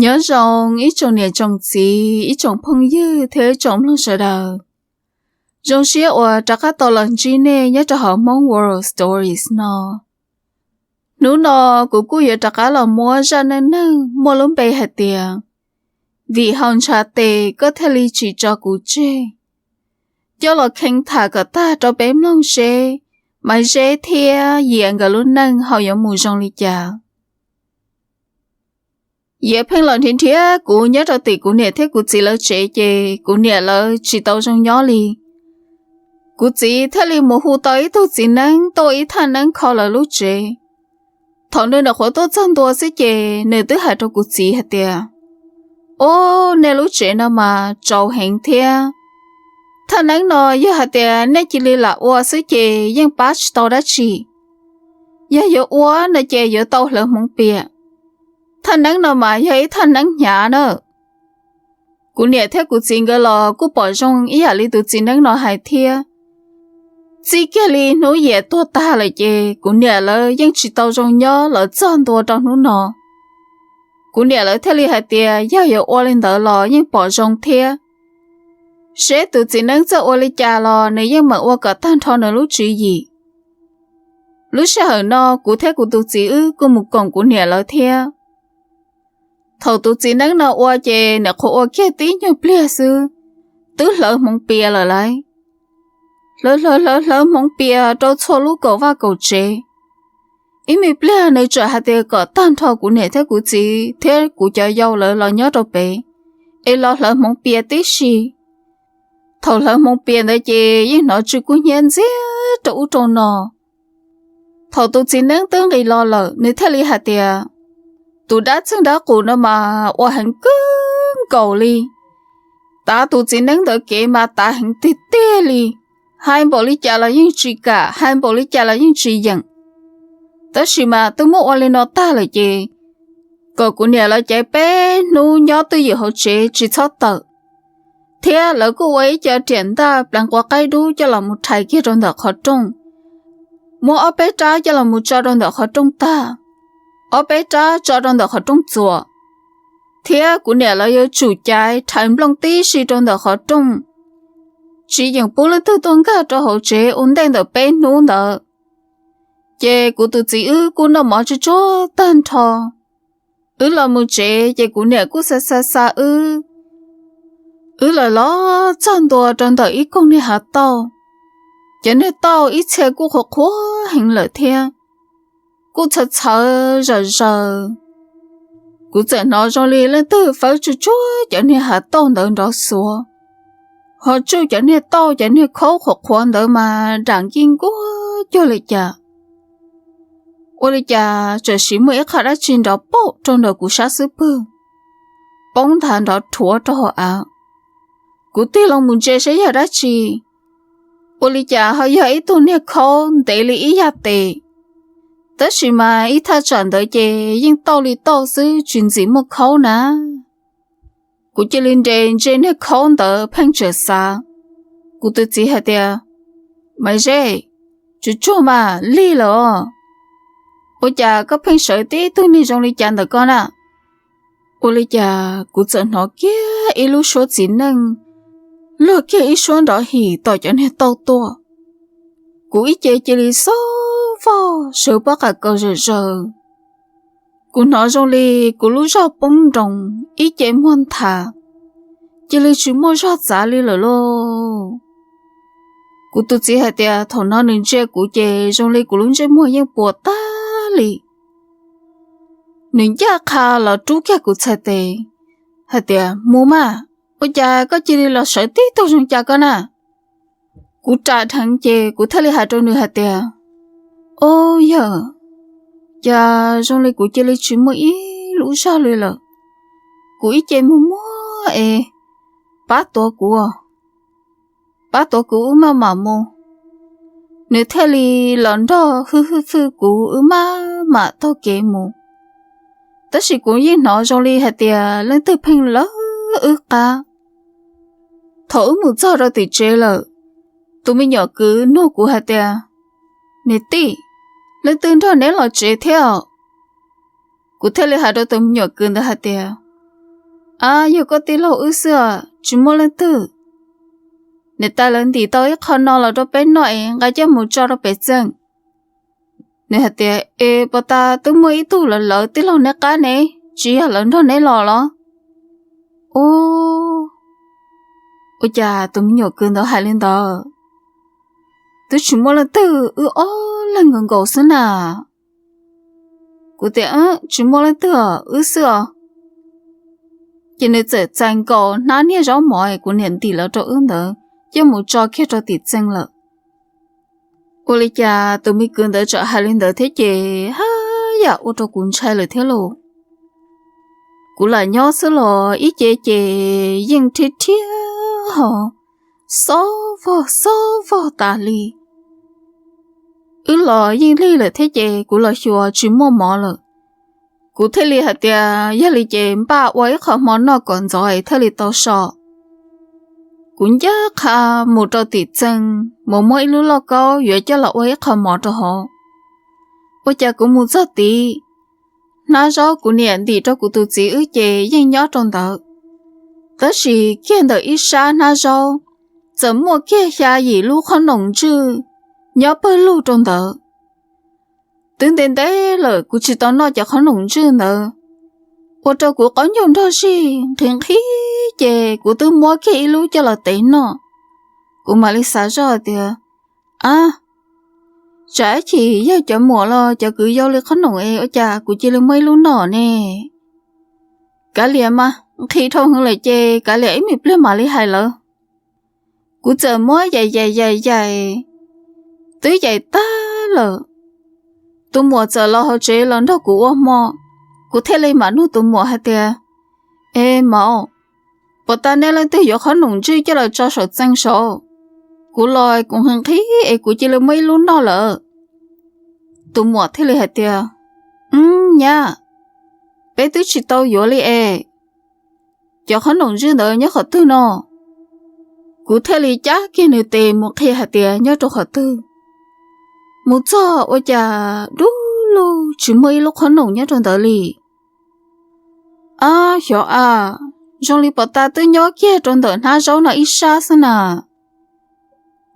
Nyob zoo ib tsoom niam tsoom txiv, ib tsoom phooj ywg thiab ib tsoom mloog sawv daws. Zoo siab uas rov qab tau los ntsib nej nyob rau hauv Hmong World Stories no. Hnub no kuv kuj yuav rov qab los muab zaj neej neeg muaj lub npe hais tias Vim haus ntshav tes koj thiaj li tsis tso kuv tseg, coj los kheev tham kom tag rau peb mloog seb Maiv Zeb thiab Yias nkawd lub neej ho yuav mus zoo li cas. Yias pheej los nrhiav nrhiav kuv nyob rau tim kuv niam thiab kuv txiv lawv tsev ces kuv niam lawv tsis tau zoo nyob li. Kuv txiv thiaj li mus hu tau ib tug txiv neeb tuaj ua ib thaj neeb kho lawv lub tsev. Thaum nws nyuam qhuav tuaj txog ntua xwb ces nws twb hais rau kuv txiv hais tias, Ub, nej lub tsev no mas tsaus heev thiab. Thaj neeb no yog hais tias nej cia li lam ua xwb ces yeej pab tsis tau dab tsi. Yog yuav ua no ces yuav tau hlawv hmoov pias. Thaj neeb no mas yog ib thaj neeb hnyav na. Kuv niam thiab kuv txiv nkawd los kuj pom zoo ib yam li tus txiv neeb no hais thiab. Txij kiag li hnub Yias tuag tag lawm ces kuv niam lawv yeej tsis tau zoo nyob los txog ntua rau hnub no. Kuv niam lawv thiaj li hais tias yog yuav ua li ntawd los yeej pom zoo thiab, seb tus txiv neeb txawj ua li cas los nws yeej meem ua kom tag nrho nws lub tswv yim. Lub sij hawm no kuv thiab kuv tus txiv wb kuj mus koom kuv niam lawv thiab. Thaum tus txiv neeb no ua ces nyuam qhuav ua kiag tib nyuag pliag xwb, twb hlawv hmoov pias lawm lauj. Hlawv hlawv hlawv hlawv hmoov pias rau txhua lub kaum vaj kaum tsev. Ib me pliag nws txawm hais tias kom tag nrho kuv niam thiab kuv txiv thiab kuv cov yau lawv los nyob rau pem, es los hlawv hmoov pias tib si. Thaum hlawv hmoov pias ntawd ces yeej hnov tsw kub hnyiab ntxiag rau ub rau no. Thaum tus txiv neeb twb nqis los lawm nws thiaj li hais tias, Tus dab txeeg dab qus no mas ua heev kawg nkaus li. Tav tus txiv neeb ntawd kev mas tav heev tiag tiag li. Hais npaum li cas los yeej tsis kam, hais npaum li cas los yeej tsis yeem. Tab sis mas twb muab ua li no tag lawm ces kom kuv niam lawv cev peb hnub nyob twj ywm hauv tsev tsis txhob tawm, thiab lawv kuj ua ib co riam ntaj pleev quav qaib dub coj los mus rhais kiag rau ntawm qhov rooj. Muab ob peb rab coj los mus tso rau ntawm qhov rooj tag, ob peb rab tso rau ntawm qhov rooj txuas, thiab kuv niam lawv yuav tsum caiv rhais nplooj tib si rau ntawm qhov rooj, tsis yeem pub leej twg tuaj nkag rau hauv tsev ua ntej ntawm peb hnub ntawd. Ces kuv tus txiv wb kuj noj mov tsuag tsuag tag nrho, wb los mus tsev ces kuv niam kuj xa xa xa wb. Wb los los txog ntua rau ntawm ib koog niag hav tauj, cov niag tauj ib txhia kuj qhuav qhuav heev lawm thiab, kuj txhawv txhawv zom zaws. Kuv txawm hnov zoo li leej twg fawb tsuj tsuag cov niag hav tauj ntawd nrov xuav, ho tsuj cov niag tauj cov niag khaub qhuav qhuav ntawd mas dam nkij nkuaj cuag li cas. Ua li cas txawm sis muaj ib qho dab tsi nrov pauj rau ntawm kuv sab xub pwg, poob nthav nrov rhuav rau hauv av. Kuv tig loo mus ntsia saib yog dab tsi, ua li cas ho yog ib tug niag khaub ntev li ib yam tes, tab sis mas ib thaj tsam ntawd ces yeej tauj li tauj xwb tsis ntxim muaj khaub na. Kuv cia li nres ntsia niag khaub ntawd pheej tseem xav. Kuv tus txiv hais tias, Maiv Zeb, tsuag tsuag mas lig lawm os. Ua cas koj pheej sawv tib tug niag zoo li cas ntawm koj na? Ua li cas kuv txawm hnov kiag ib lub suab txiv neej luag kiag ib suab nrov him tom cov niag tauj tuaj. Kuv ib ce cia li xob vog sawv pob qa kaus zawm zaws. Kuv hnov zoo li kuv lub zog poob nroos ib ce muag nthav, cia li tsis muaj zog txav li lawm lauj. Kuv tus txiv hais tias thaum no nws ntsia kuv ces zoo li kuv lub ntsej muag yeej puas tag li. Nws ncaj qha los rub kiag kuv txhais tes hais tias, Mus mas, ua cas koj cia li los sawv tib tug zoo cas koj na? Kuv ras dheev ces kuv thiaj li hais rau nws hais tias, Au yawg, cas zoo li kuv cia li tsis muaj ib lub zog li lawm. Kuv ib ce mus muag es pab tuav kuv, pab tuav kuv wb maj mam mus. Nws thiaj li los nrog hwj hwj hwj kuv wb maj mam taug kev mus. Tab sis kuv yeej hnov zoo li hais tias leej twg pheej lawv wb qab. Thaum wb mus txog rau tim tsev lawm, tus me nyuam kwv nug kuv hais tias, Niam tij, leej twg nrog neb los tsev thiab? Kuv thiaj li hais rau tus me nyuam kwv ntawd hais tias, Ab, yog koj tij laug wb xwb os, tsis muaj leej twg. Niam tais lawv ntim tau ib qho no los rau peb noj es nqa coj mus tso rau pem txee. Nws hais tias, Es puas tas twb muaj ib tug lawv lawv tij laug neb qab ne, tsis yog lawv nrog neb los los? Ua, ua cas tus me nyuam kwv ntawd hais li ntawd? Twb tsis muaj leej twg, wb ob leeg nkaus nkaus xwb na. Kuv tias, Tsis muaj leej twg, wb xwb os. Ces nws txawm txais nkaus hnab niag zaub mov kuv niam ntim los rau wb ntawd coj mus tso kiag rau tim txee lawm. Ua li cas tus me kwv ntawd txawm hais li ntawd thiab ces haj yam ua rau kuv ntshai lawm thiab lauj. Kuv lam nyob xwb los ib ce ces yeej rhiab rhiab ho xob vog xob vog tas li. Wb los yeej lig lawm thiab ces kuv los xyuas tsis muaj mov lawm. Kuv thiaj li hais tias yog li ces npaj ua ib qho hmo noj kom ntxov es thiaj li tau so. Kuv ncaj qha mus rau tim txee mus muab ib lub lauj kaub yuav coj los ua ib qho mov rau hauv. Ua cas kuv mus txog tid, hnab zaub kuv niam ntim rau kuv tus txiv wb ces yeej nyob rau ntawd, tab sis kiag ntawm ib sab hnab zaub txawm muaj kiag xya yim lub qhob noom ntswj nyob pawg lug rau ntawd. Twb ntev ntev lawm kuv tsis tau noj cov qhob noom ntswj ntawd, ua rau kuv qaub ncaug nrog zig nqhis nqhis ces kuv twb muab kiag ib lub coj los tev noj. Kuv mam li xav zoj tias, Ab, tsam ib chim yog cov muam los cov kwv yau li qhob noom es ua cas kuv cia li muab ib lub noj ne? Kav liam mas, nqhis dhau heev lawm ces kav liam ib me pliag mam li hais lawv. Kuv txawm muab yaim yaim yaim yaim, twb yaim tag lawm, tus muam txawm los hauv tsev los nrog kuv ua hmo. Kuv thiaj li mam nug tus muam hais tias, E maum, puas tas nej leej twg yuav qhob noom ntswj coj los tso saum txee saud? Kuv los kuv nqhis nqhis es kuv cia li muab ib lub noj lawm. Tus muam thiaj li hais tias, Nyab, peb twb tsis tau yuav li es, cov qhob noom ntswj ntawd nyob qhov twg no? Kuv thiaj li cab kiag nws tes mus qhia hais tias nyob rau qhov twg. Mus txog ua cas dub lug tsis muaj ib lub qhob noom nyob rau ntawd li. Ab xyov a, zoo li puas tas twb nyob kiag rau ntawm hnab zaub no ib sab xwb na.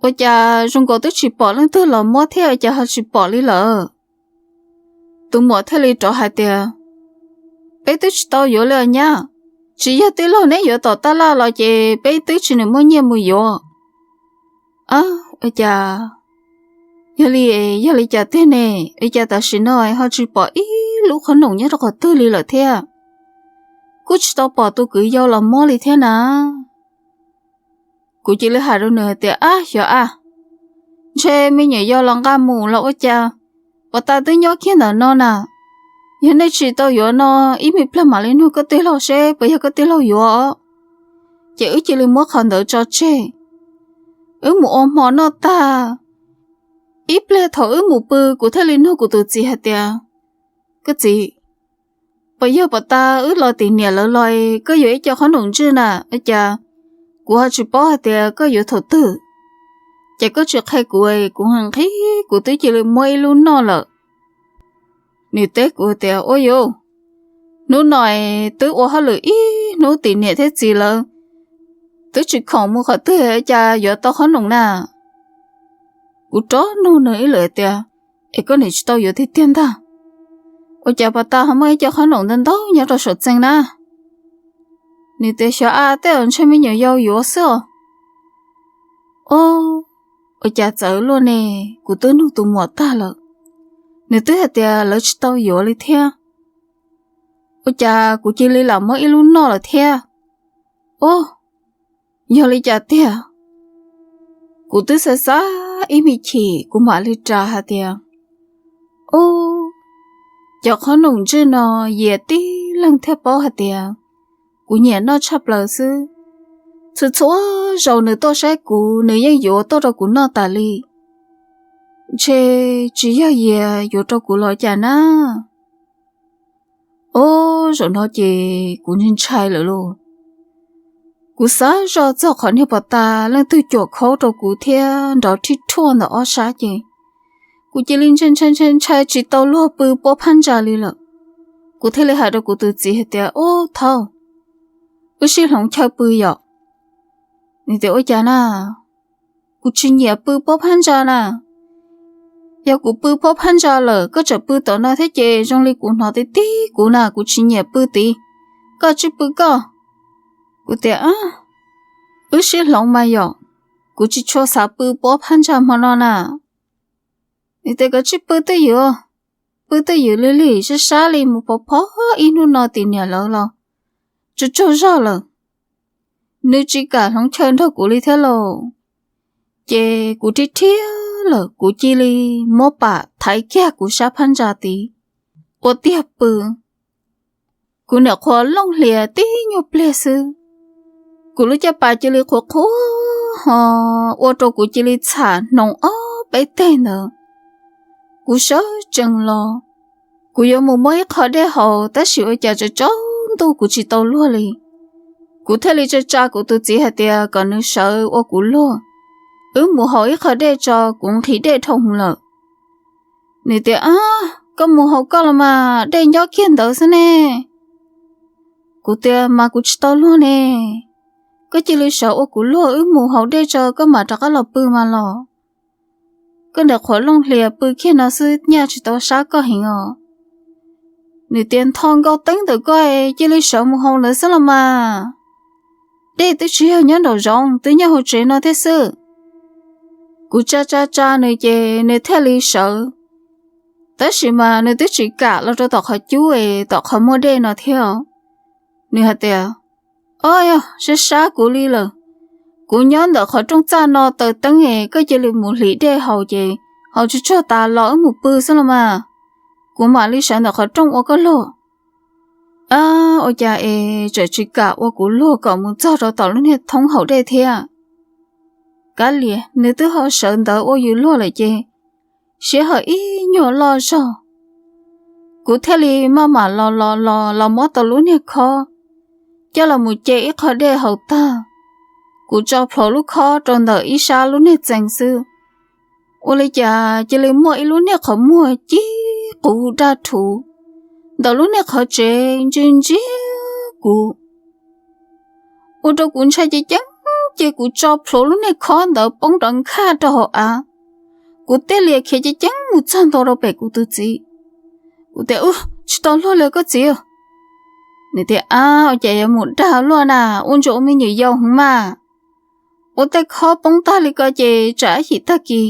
Ua cas zoo nkaus twb tsis pom leej twg los muab thiab ua cas ho tsis pom li lawm? Tus muam thiaj li rov hais tias, Peb twb tsis tau yuav li os nyab, tsis yog tij laug neb yuav tom taj laj los ces peb twb tsis nws muaj nyiaj mus yuav. Ab, ua cas, yog li, yog li cas tiag ne? Ua cas tam sim no ho tsis pom ib lub qhob noom nyob rau qhov twg li lawm thiab? Kuj tsis tau pom tus kwv yau los muab li thiab na. Kuv cia li hais rau nws hais tias, Ab xyov a, ntshe me nyuam yau los nqa mus los ua cas, puas tas twb nyob kiag ntawm no na. Yog nej tsis tau yuav no, ib me pliag mam li nug koj tij laug seb puas yog koj tij laug yuav os. Ces wb cia li muab qhov ntawd tso tseg, wb mus ua hmo noj tag. Ib pliag thaum wb mus pw kuv thiaj li nug kuv tus txiv hais tias, Koj txiv, puas yog puas tas wb los tim niam lawv los koj yuav ib co qhob noom ntswj na, ua cas kuv ho tsis paub hais tias koj yuav thaum twg? Ces koj tsis qhia kuv, kuv nqhis nqhis kuv twb cia li muab ib lub noj lawm. Nws teb kuv tias, Ua yus, hnub no twb ua hauj lwm ib hnub tim niam thiab txiv lawv, twb tsis khoom mus qhov twg cas yuav tau qhob noom na. Kuv rov nug nws ib lwm tias, Es koj niam tsis tau yuav tiag tiag ntag? Ua cas puas tas ho muaj ib co qhob noom ntau ntau nyob rau saum txee na? Nws tias, Xyov a, tej zaum ntshe me nyuam yaus yuav xwb os. Ua cas txawv luaj ne, kuv twb nug tus muam tag lawm, nws twb hais tias lawv tsis tau yuav li thiab. Ua cas kuv cia li lam muab ib lub noj lawm thiab. Ua, yog li cas tiag? Kuv twb xav xav ib me chim kuv mam li ras hais tias, Ua, cov qhob noom ntswj no yias tib leeg thiaj paub hais tias kuv nyiam noj tshaj plaws xwb. Txhua txhua zaus nws tuaj saib kuv nws yeej yuav tuaj rau kuv noj tas li. Ntshe tsis yog yias yuav rau kuv los cas na. Ua, zaum no ces kuv ntshai ntshai lawm lauj. Kuv xav zoj txog qhov niag puas tas leej twg cuam khaub rau kuv thiab nrov rhib rhuaj ntawm ob sab ces kuv cia li ntshai ntshai ntshai ntshai tsis tau luag pw puab phab ntsa li lawm. Kuv thiaj li hais rau kuv tus txiv hais tias, Ub thaub, wb sib hloov chaw pw yom. Nws tias ua cas na, kuv tsis nyiam pw pob phab ntsa na. Yog kuv pw pob phab ntsa lawm koj tseem pw tom no thiab ces zoo li kuv hnov tib tib kuv na, kuv tsis nyiam pw tid, koj tsij pw koj. Kuv tias wb sib hloov mas yom, kuv tsis tshua xav pw pob phab ntsa hmo no na. Nws tias koj tsij pw twj ywm, pw twj ywm li li sab sab li mus phov phov ib hnub no tim niam lawv los tsaug tsaug zog lawm. Nws tsis kam hloov chaw nrog kuv li thiab lauj. Ces kuv rhiab rhiab lawm kuv cia li muab pam thaiv kiag kuv sab phab ntsa tid, ua tiag pw. Kuv niam qhuav looj hlias tib nyuag pliag xwb, kuv lub caj pas cia li qhuav qhuav ho ua rau kuv cia li txham hnoos ob peb teg ntawd. Kuv sawv tsees los, kuv yuav mus muab ib qho dej haus tab sis ua cas tsaus tsaus ntuj kuv tsis tau luag li. Kuv thiaj li tsa tsa kuv tus txiv hais tias kom nws sawv ua kuv luag, wb mus haus ib qho dej tso, kuv nqhis dej dhau hwv lawm. Nws tias koj mus haus koj los mas, dej nyob kiag ntawd xwb ne. Kuv tias mas kuv tsis tau luag ne, koj cia li sawv ua kuv luag, wb mus haus dej tso koj mam rov qab los pw mas los. Koj niam qhuav looj hlias pw kiag no xwb nyaj tsis tau sab koj heev os. Nws tias ntho nkaus teeb ntawm koj cia li sawv mus haus ntawd xwb los mas, dej twb tsis yog nyob nraum zoov, twb nyob hauv tsev no thiab xwb. Kuv tsa tsa tsa nws ces nws thiaj li sawv, tab sis mas nws twb tsis kam los rau tom qhov cub es tom qhov muaj dej no thiab. Nws hais tias o yog sab sab kuv li lawm, kuv nyob ntawm qhov rooj txaj no taws teeb es koj cia li mus hliv dej haus ces haus tsuag tsuag tas los wb mus pw xwb los mas, kuv mam li sawv ntawm qhov rooj ua koj luag. Ua cas es tseem tsis kam ua kuv luag kom mus txog rau tom lub niag thoob haus dej thiab? Kav liam, nws twb ho sawv ntawd ua yus luag lawm ces siab ho ib nyuag loj zog. Kuv thiaj li maj mam los los los los muab tau lub niag khob coj los mus ce ib qho dej haus tag, kuv tso plhuav lub khob rau ntawm ib sab lub niag txee xwb. Ua li cas cia li muaj ib lub niag qhov muag cib quv daj rhuv ntawm lub niag qhov tsev ntsia ntsia kuv. Ua rau kuv ntshai ceev ceev, ces kuv tso plhuav lub niag khob ntawd poob rov nkhaj rau hauv av. Kuv thiaj li khiav ceev ceev mus txog ntua rau pem kuv tus txiv. Kuv tias u, tsis tau luag li koj txiv. Nws tias a, ua cas yuav mus dag luaj na, ua ntsuas ua me nyuam yaus heev mas. Ua tej khob poob tag li ko ces tsam ib chim tag kis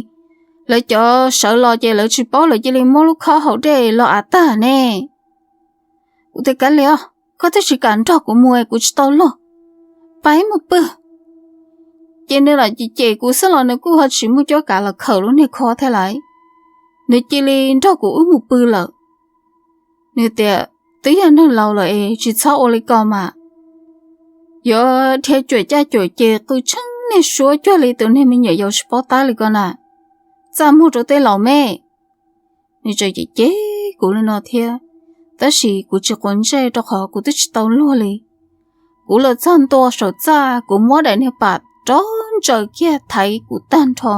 lawv cov sawv los ces lawv tsis paub lawv cia li muab lub khob haus dej los av tag ne. Kuv tias kav liam, koj twb tsis kam nrog kuv mus kuv tsis tau luag, pab ib mus pw. Ces nws lam cem cem kuv xwb los nws kuj ho tsis muaj cuab kav los khaws lub niag khob thiab lawm, nws cia li nrog kuv wb mus pw lawm. Nws tias twb yog neeg laus lawm es tsis txhob ua li ko mas, yuav dhia cuam caj cuam ces qw tsheej niag suab cuag li tus niag me nyuam yaus tsis paub tab li ko na, txaj muag rau tej laus me. Nws tseem cem cem kuv li no thiab, tab sis kuv tsis quav ntsej rau qhov kuv twb tsis tau luag li. Kuv los txog ntua saum txaj kuv muab daim niag pam rov ntsaws kiag thaiv kuv tag nrho,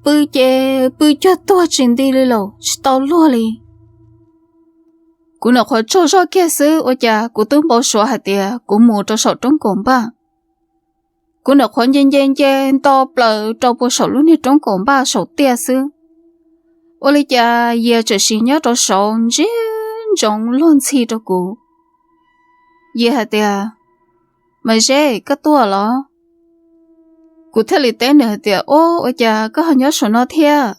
pw ces pw cuag tuag tsis nti li los tsis tau luag li. Kuv nyuam qhuav tsaug zog kiag xwb ua cas kuv twb npau suav hais tias kuv mus rau saum roob kaum npaj. Kuv nyuam qhuav nce nce nce nto plaws rau puag saum lub niag roob kaum npaj saum tiaj xwb. Ua li cas Yias tseem sim nyob rau saud ntsia ntsoov luag ntxhi rau kuv. Yias hais tias, Maiv Zeb, koj tuaj los? Kuv thiaj li teb nws hais tias, Ub, ua cas koj ho nyob saum no thiab?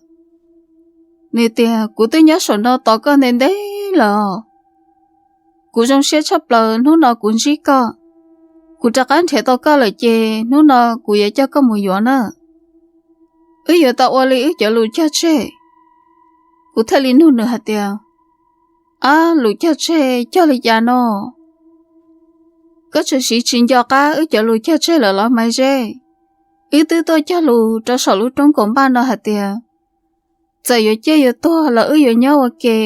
Nws tias, Kuv twb nyob saum no tos koj ntev ntev lawm. Kuv zoo siab tshaj plaws hnub no kuv ntsib koj. Kuv rov qab nrhiav tau koj lawm ces hnub no kuv yuav coj koj mus yuav na. Wb yuav tau ua li wb cov lus cog tseg. Kuv thiaj li nug nws hais tias, Ab, lus cog tseg cog li cas no? Koj tseem siv tsis nco qab wb cov lus cog tseg lawm los Maiv Zeb? Wb twb tuaj cog lus rau saum lub roob kaum npaj no hais tias, txawm yuav ciaj yuav tuag los wb yuav nyob ua ke.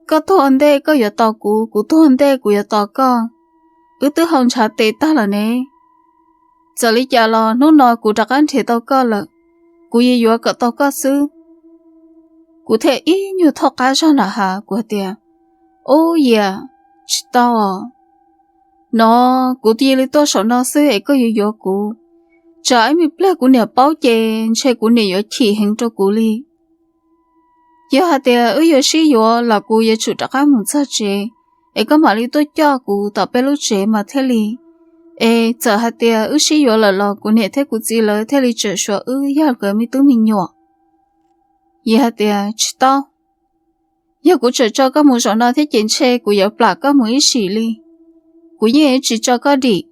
Koj tuag ua ntej koj yuav tos kuv, kuv tuag ua ntej kuv yuav tos koj. Wb twb haus ntshav tes tag lawm ne. Txawm li cas los hnub no kuv rov qab nrhiav tau koj lawm, kuv yuav yuav kom tau koj xwb. Kuv thiaj ib nyuag thoj qab zog nram hav, kuv hais tias, Ub Yias, tsis tau os. No, kuv cia li tuaj saum no xwb es koj yuav yuav kuv. Tsam ib me pliag kuv niam paub ces ntshe kuv niam yuav chim heev rau kuv li. Yog hais tias wb yuav sib yuav los kuv yuav tsum rov qab mus txog tsev, es koj mam li tuaj coj kuv tom peb lub tsev mas thiaj li. Es txawm hais tias wb sib yuav lawm los kuv niam thiab kuv txiv lawv thiaj li tseem suav wb yog nkawd me tub me nyuam. Yog hais tias tsis tau, yog kuv tseem tso koj mus zaum no thiab ces ntshe kuv yuav plam koj mus ib sim li. Kuv yeej tsis tso koj dim,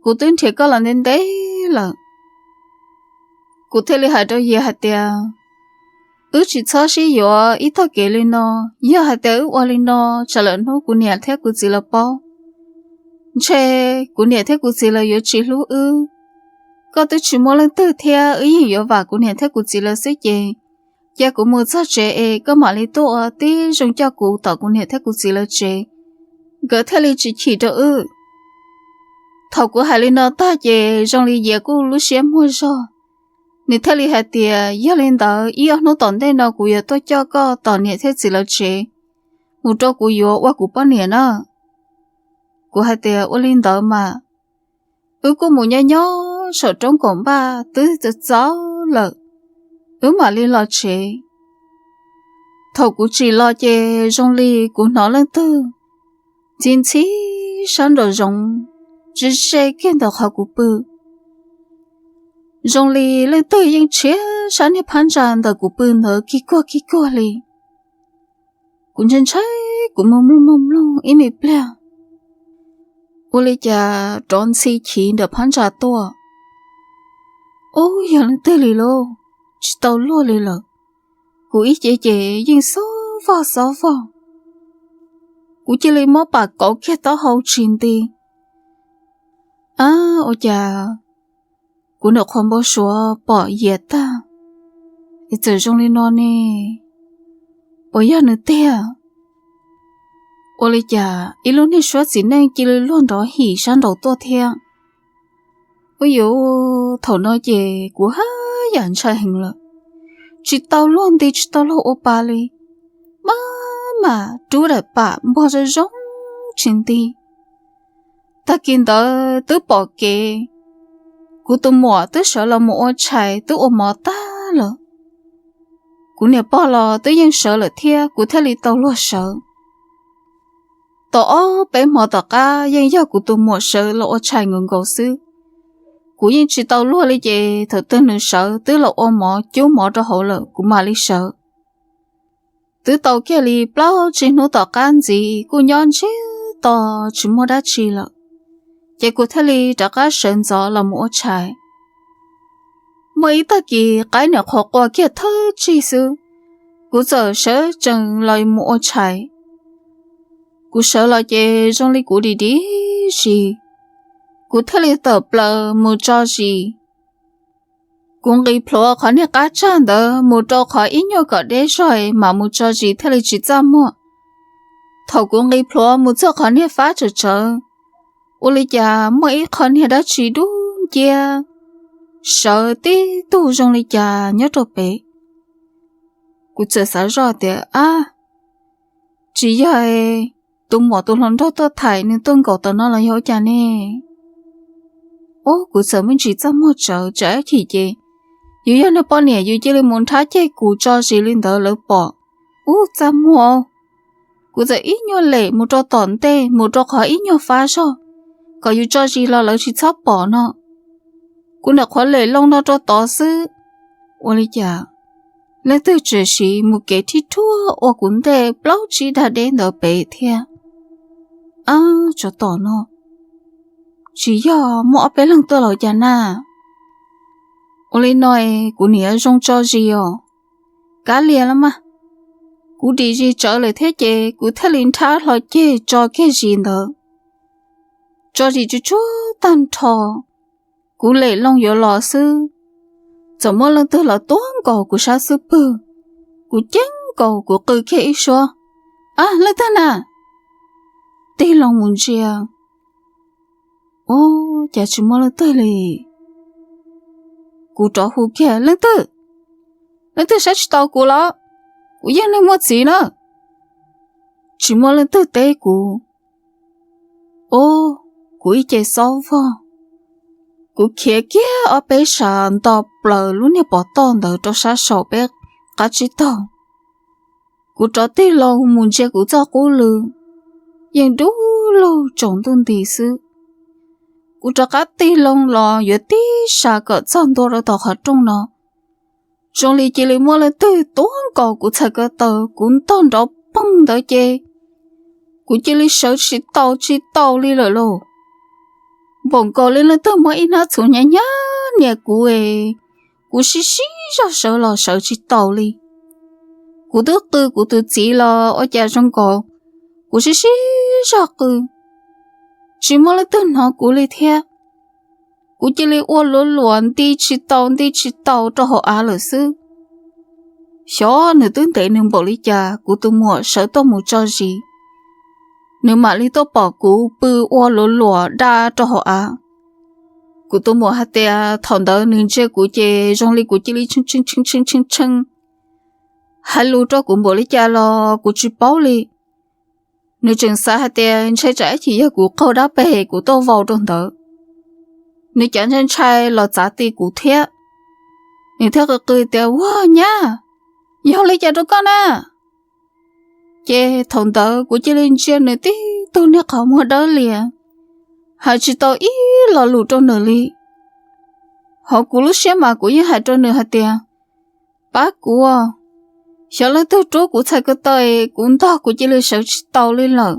kuv twb nrhiav koj los ntev ntev lawm. Kuv thiaj li hais rau Yias hais tias, wb tsis txhob sib yuav ib tog kev li no. Yog hais tias wb ua li no, tsam lawm hnub kuv niam thiab kuv txiv lawv paub, ntshe kuv niam thiab kuv txiv lawv yuav tsis hlub wb. Koj twb tsis muaj leej twg thiab wb yeej yuav vam kuv niam thiab kuv txiv lawv xwb ces, cia kuv mus txog tsev es koj mam li tuaj ua tib zoo coj kuv tom kuv niam thiab kuv txiv lawv tsev, nkawd thiaj li tsis chim rau wb. Thaum kuv hais li no tag ces zoo li Yias kuj lub siab muag zog, nws thiaj li hais tias, yog li ntawd ib ob hnub tom ntej no kuv yuav tuaj coj koj tom niam thiab txiv lawv tsev, mus rau kuv yuav ua kuv poj niam na. Kuv hais tias, ua li ntawd mas. Wb kuj mus nyob nyob saum roob kaum npaj twb txaus txaus lawm, wb mam li los tsev. Thaum kuv tsim los ces zoo li kuv hnov leej twg ntxhi ntxhi sab nraum zoov, ze ze kiag ntawm qhov kuv pw. Zoo li leej twg yeej tshiav sab niag phab ntsa ntawm kuv pw ntawd kig kuag kig kuag li. Kuv ntshai ntshai, kuv mloog mloog mloog mloog ib me pliag, ua li cas rov ntxhi chiv ntawm phab ntsa tuaj. Ub, yog leej twg li lauj, tsis tau luag li lawm. Kuv ib ce ces yeej xob vog xob vog, kuv cia li muab pam kauv kiag taub hau tsis nti. Ab, ua cas kuv nyuam qhuav npau suav pom Yias tag, es txawm zoo li no ne? Puas yog nws tiag? Ua li cas ib lub niag suab txiv neej cia li luag nrov him sab nraud tuaj thiab? Ua yuav, thaum no ces kuv haj yam ntshai heev lawm, tsis tau luag nti tsis tau luag ua pa li, maj mam rub daim pam npog zoo zoo tsis nti. Tag kis ntawd twb pom kev, kuv tus muam twb sawv los mus ua tshais twb ua mov tag lawm. Kuv niam pog los twb yeej sawv lawm thiab kuv thiaj li tau luag sawv. Tau ob peb hmo tom qab yeej yog kuv tus muam sawv los ua tshais nkaus nkaus xwb. Kuv yeej tsis tau luag li ces thaum twg nws sawv twb los ua mov cub mov rau hauv lawm kuv mam li sawv. Twb tau kiag li plaub tsib hnub tom qab ntxiv kuj nyob ntsiag to tsis muaj dab tsi lawm, ces kuv thiaj li rov qab sawv ntxov los mus ua tshais. Muaj ib tag kis qaib nyuam qhuav qua kiag thawj tsig xwb, kuv txawm sawv tsees los mus ua tshais. Kuv sawv los ces zoo li kuv dim dim zis, kuv thiaj li tawm plaws mus tso zis. Kuv nqis plhuav qhov niag qab tsag ntawd mus rau qhov ib nyuag kom deb zog mam mus tso zis thiaj li tsis txaj muag. Thaum kuv nqis plhuav mus txog qhov niag fab tsawv tsawv, ua li cas muaj ib qho niag dab tsi dub nciab sawv tib tug zoo li cas nyob rau pem. Kuv txawm xav zoj tias, ab, tsis yog tus muam tus hluas nraug tuaj thaiv nws tuaj nkaum tom no los yog ua cas ne? Ub, kuv txawm me ntsis txaj muag tsawv tsam ib chim ces yus yog niag poj niam yus cia li mus nrhab ceg kuv tso zis li ntawd lawv pom. Ub, txaj muag. Kuv txawm ib nyuag lem mus rau tom ntej mus rau qhov ib nyuag fab zog kom yus tso zis los lawv tsis txhob pom no. Kuv nyuam qhuav lem loo no rau tod xwb, ua li cas leej twg tseem siv mus kev thib rhuaj ua kuv ntej plaub tsib dag deb ntawd pem thiab. Ab, tsov tom no, tsis yog muaj ob peb leeg tuaj los cas na? Ua li no es kuv niam zoo tso zis os. Kav liam los mas. Kuv dim zis tsawv lawm thiab ces kuv thiaj li nrhab hlo ceg tso kiag zis ntawd. Tso zis tsuag tsuag tag nrho, kuv lem loo yuav los xwb, txawm muaj leej twg los tuag nkaus kuv sab xub pwg. Kuv ceeb nkaus kuv qw kiag ib suab, Ab, leej twg na? Tig loo mus ntsia, ub, cas tsis muaj leej twg li. Kuv rov hu kiag, Leej twg? Leej twg saib tsis taus kuv los? Kuv yeej neeg muaj txiv na. Tsis muaj leej twg teb kuv. Ub, kuv ib ce xob vog. Kuv khiav kiag ob peb sab nto plaws lub niag pov toj ntawd rau sab saum peb qab tsib taug. Kuv rov tig loo mus ntsia kuv txoj qub lw, yeej dub lug tsaus ntuj nti xwb. Kuv rov qab tig loo los yuav tib sab kom txog ntua rau tom qhov rooj no, zoo li cia li muaj leej twg tuav nkaus kuv txhais ko taw, kuv ntog nrov poog ntawd ces kuv cia li sawv tsis taus tsis taus li lawm lauj. Npaum nkaus li leej twg muab ib hnab txhuv hnyav hnyav nias kuv es kuv sib sib zog sawv los sawv tsis taus li. Kuv twb qw kuv tus txiv los ua cas zoo nkaus kuv sib sib zog qw, tsis muaj leej twg hnov kuv li thiab. Kuv cia li ua luav luam nti tsis tau nti tsis tau rau hauv av lawm xwb. Xyov nws twb ntev nws npaum li cas, kuv tus muam sawv tuaj mus tso zis, nws mam li tuaj pom kuv pw ua luav luam da rau hauv av. Kuv tus muam hais tias thaum ntawd nws ntsia kuv ces zoo li kuv cia li tshee tshee tshee tshee tshee, hais lus rau kuv npaum li cas los kuv tsis paub li. Nws tseem xav hais tias ntshai tsam ib chim yog kuv qaug dab peg kuv tuaj vau rau ntawd. Nws cov ntshai ntshai los txav ti kuv thiab. Nws thiaj qw qw tias, Ua nyab, yog li cas rau koj na? Ces thaum ntawd kuv cia li ntsia nws tib tug niag qhov muag dawb lias, hais tsis tau ib lo lus rau nws li. Hauv kuv lub siab mas kuv yeej hais rau nws hais tias, Pab kuv, xyov leej twg rub kuv txhais ko taw, kuv ntog kuv cia li sawv tsis tau li lawm.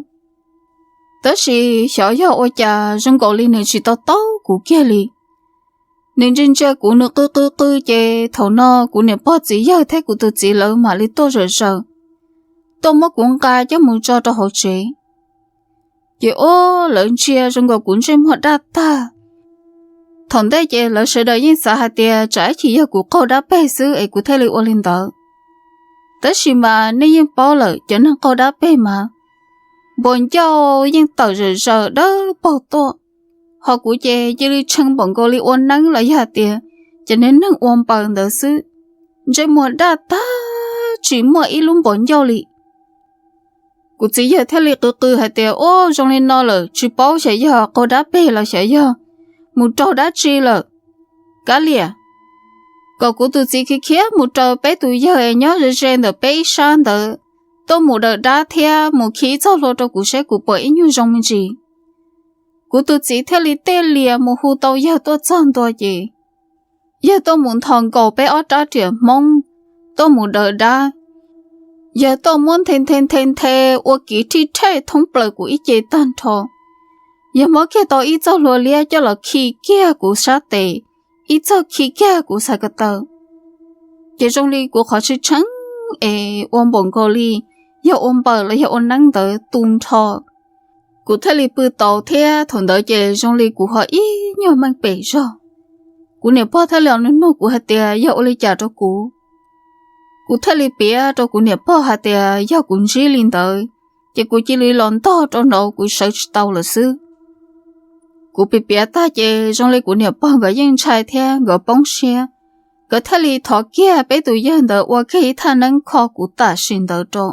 Tab sis xyov yog ua cas zoo nkaus li nws tsis tau taub kuv kiag li. Nws ntsia ntsia kuv nws qw qw qw ces thaum no kuv niam pog txiv yawg thiab kuv tus txiv lawv mam li tuaj zom zaws, tuaj muab kuv nqa coj mus tso rau hauv tsev. Ces ua lawv ntsia zoo nkaus kuv ntsej muag daj tag. Thaum ntej ces lawv sawv daws yeej xav hais tias tsam ib chim yog kuv qaug dab peg xwb es kuv thiaj li ua li ntawd. Tab sis mas nej yeej paub lawm cov neeg qaug dab peg mas npau ncauj yeej tawm zom zaws dawb paug tuaj, ho kuv ces cia li tshee npaum nkaus li ua neeb los yog tias cov neeg neeg ua npaws ntawd xwb, ntsej muag daj tag tsis muaj ib lub npau ncauj li. Kuv txiv yawg thiaj li qw qw hais tias, Ua zoo li no lawm tsis paub xyov yog qaug dab peg los xyov yog mus raug dab tsi lawm. Kav liam, kom kuv tus txiv khiav khiav mus raws peb tus yawg es nyob ze ze ntawm peb ib sab ntawd, tuaj mus daws dab thiab mus khi ib txoj hlua rau kuv saib kuv puas ib nyuag zoo me ntsis. Kuv tus txiv thiaj li tej lias mus hu tau yawg tuaj txog ntua ces yawg tuaj mus nthos nkaus peb ob rab riam hmoob, tuaj mus daws dab. Yawg tuaj muab nthe nthe nthe nthe ua kiv rhij rhej thoob plaws kuv ib ce tag nrho. Yawg muab kiag tau ib txoj hlua liab coj los khi kiag kuv sab tes, ib txoj khi kiag kuv txhais ko taw. Ces zoo li kuv qhov tshee tshee es ua npaum nkaus li yog ua npaws los yog ua neeb ntawd tu nrho. Kuv thiaj li pw tau thiab thaum ntawd ces zoo li kuv ho ib nyuag meej pem zog. Kuv niam pog thiaj li nug nug kuv hais tias yog ua li cas rau kuv. Kuv thiaj li piav rau kuv niam pog hais tias yog kuv ntsib li ntawd, ces kuv cia li los ntog rau nraud kuv sawv tsis tau lawm xwb. Kuv piav piav tag ces zoo li kuv niam pog nkawd yeej ntshai thiab nkawd poob siab, nkawd thiaj li thov kiag peb tus yawg ntawd ua kiag ib thaj neeb kho kuv tam sim ntawd rau.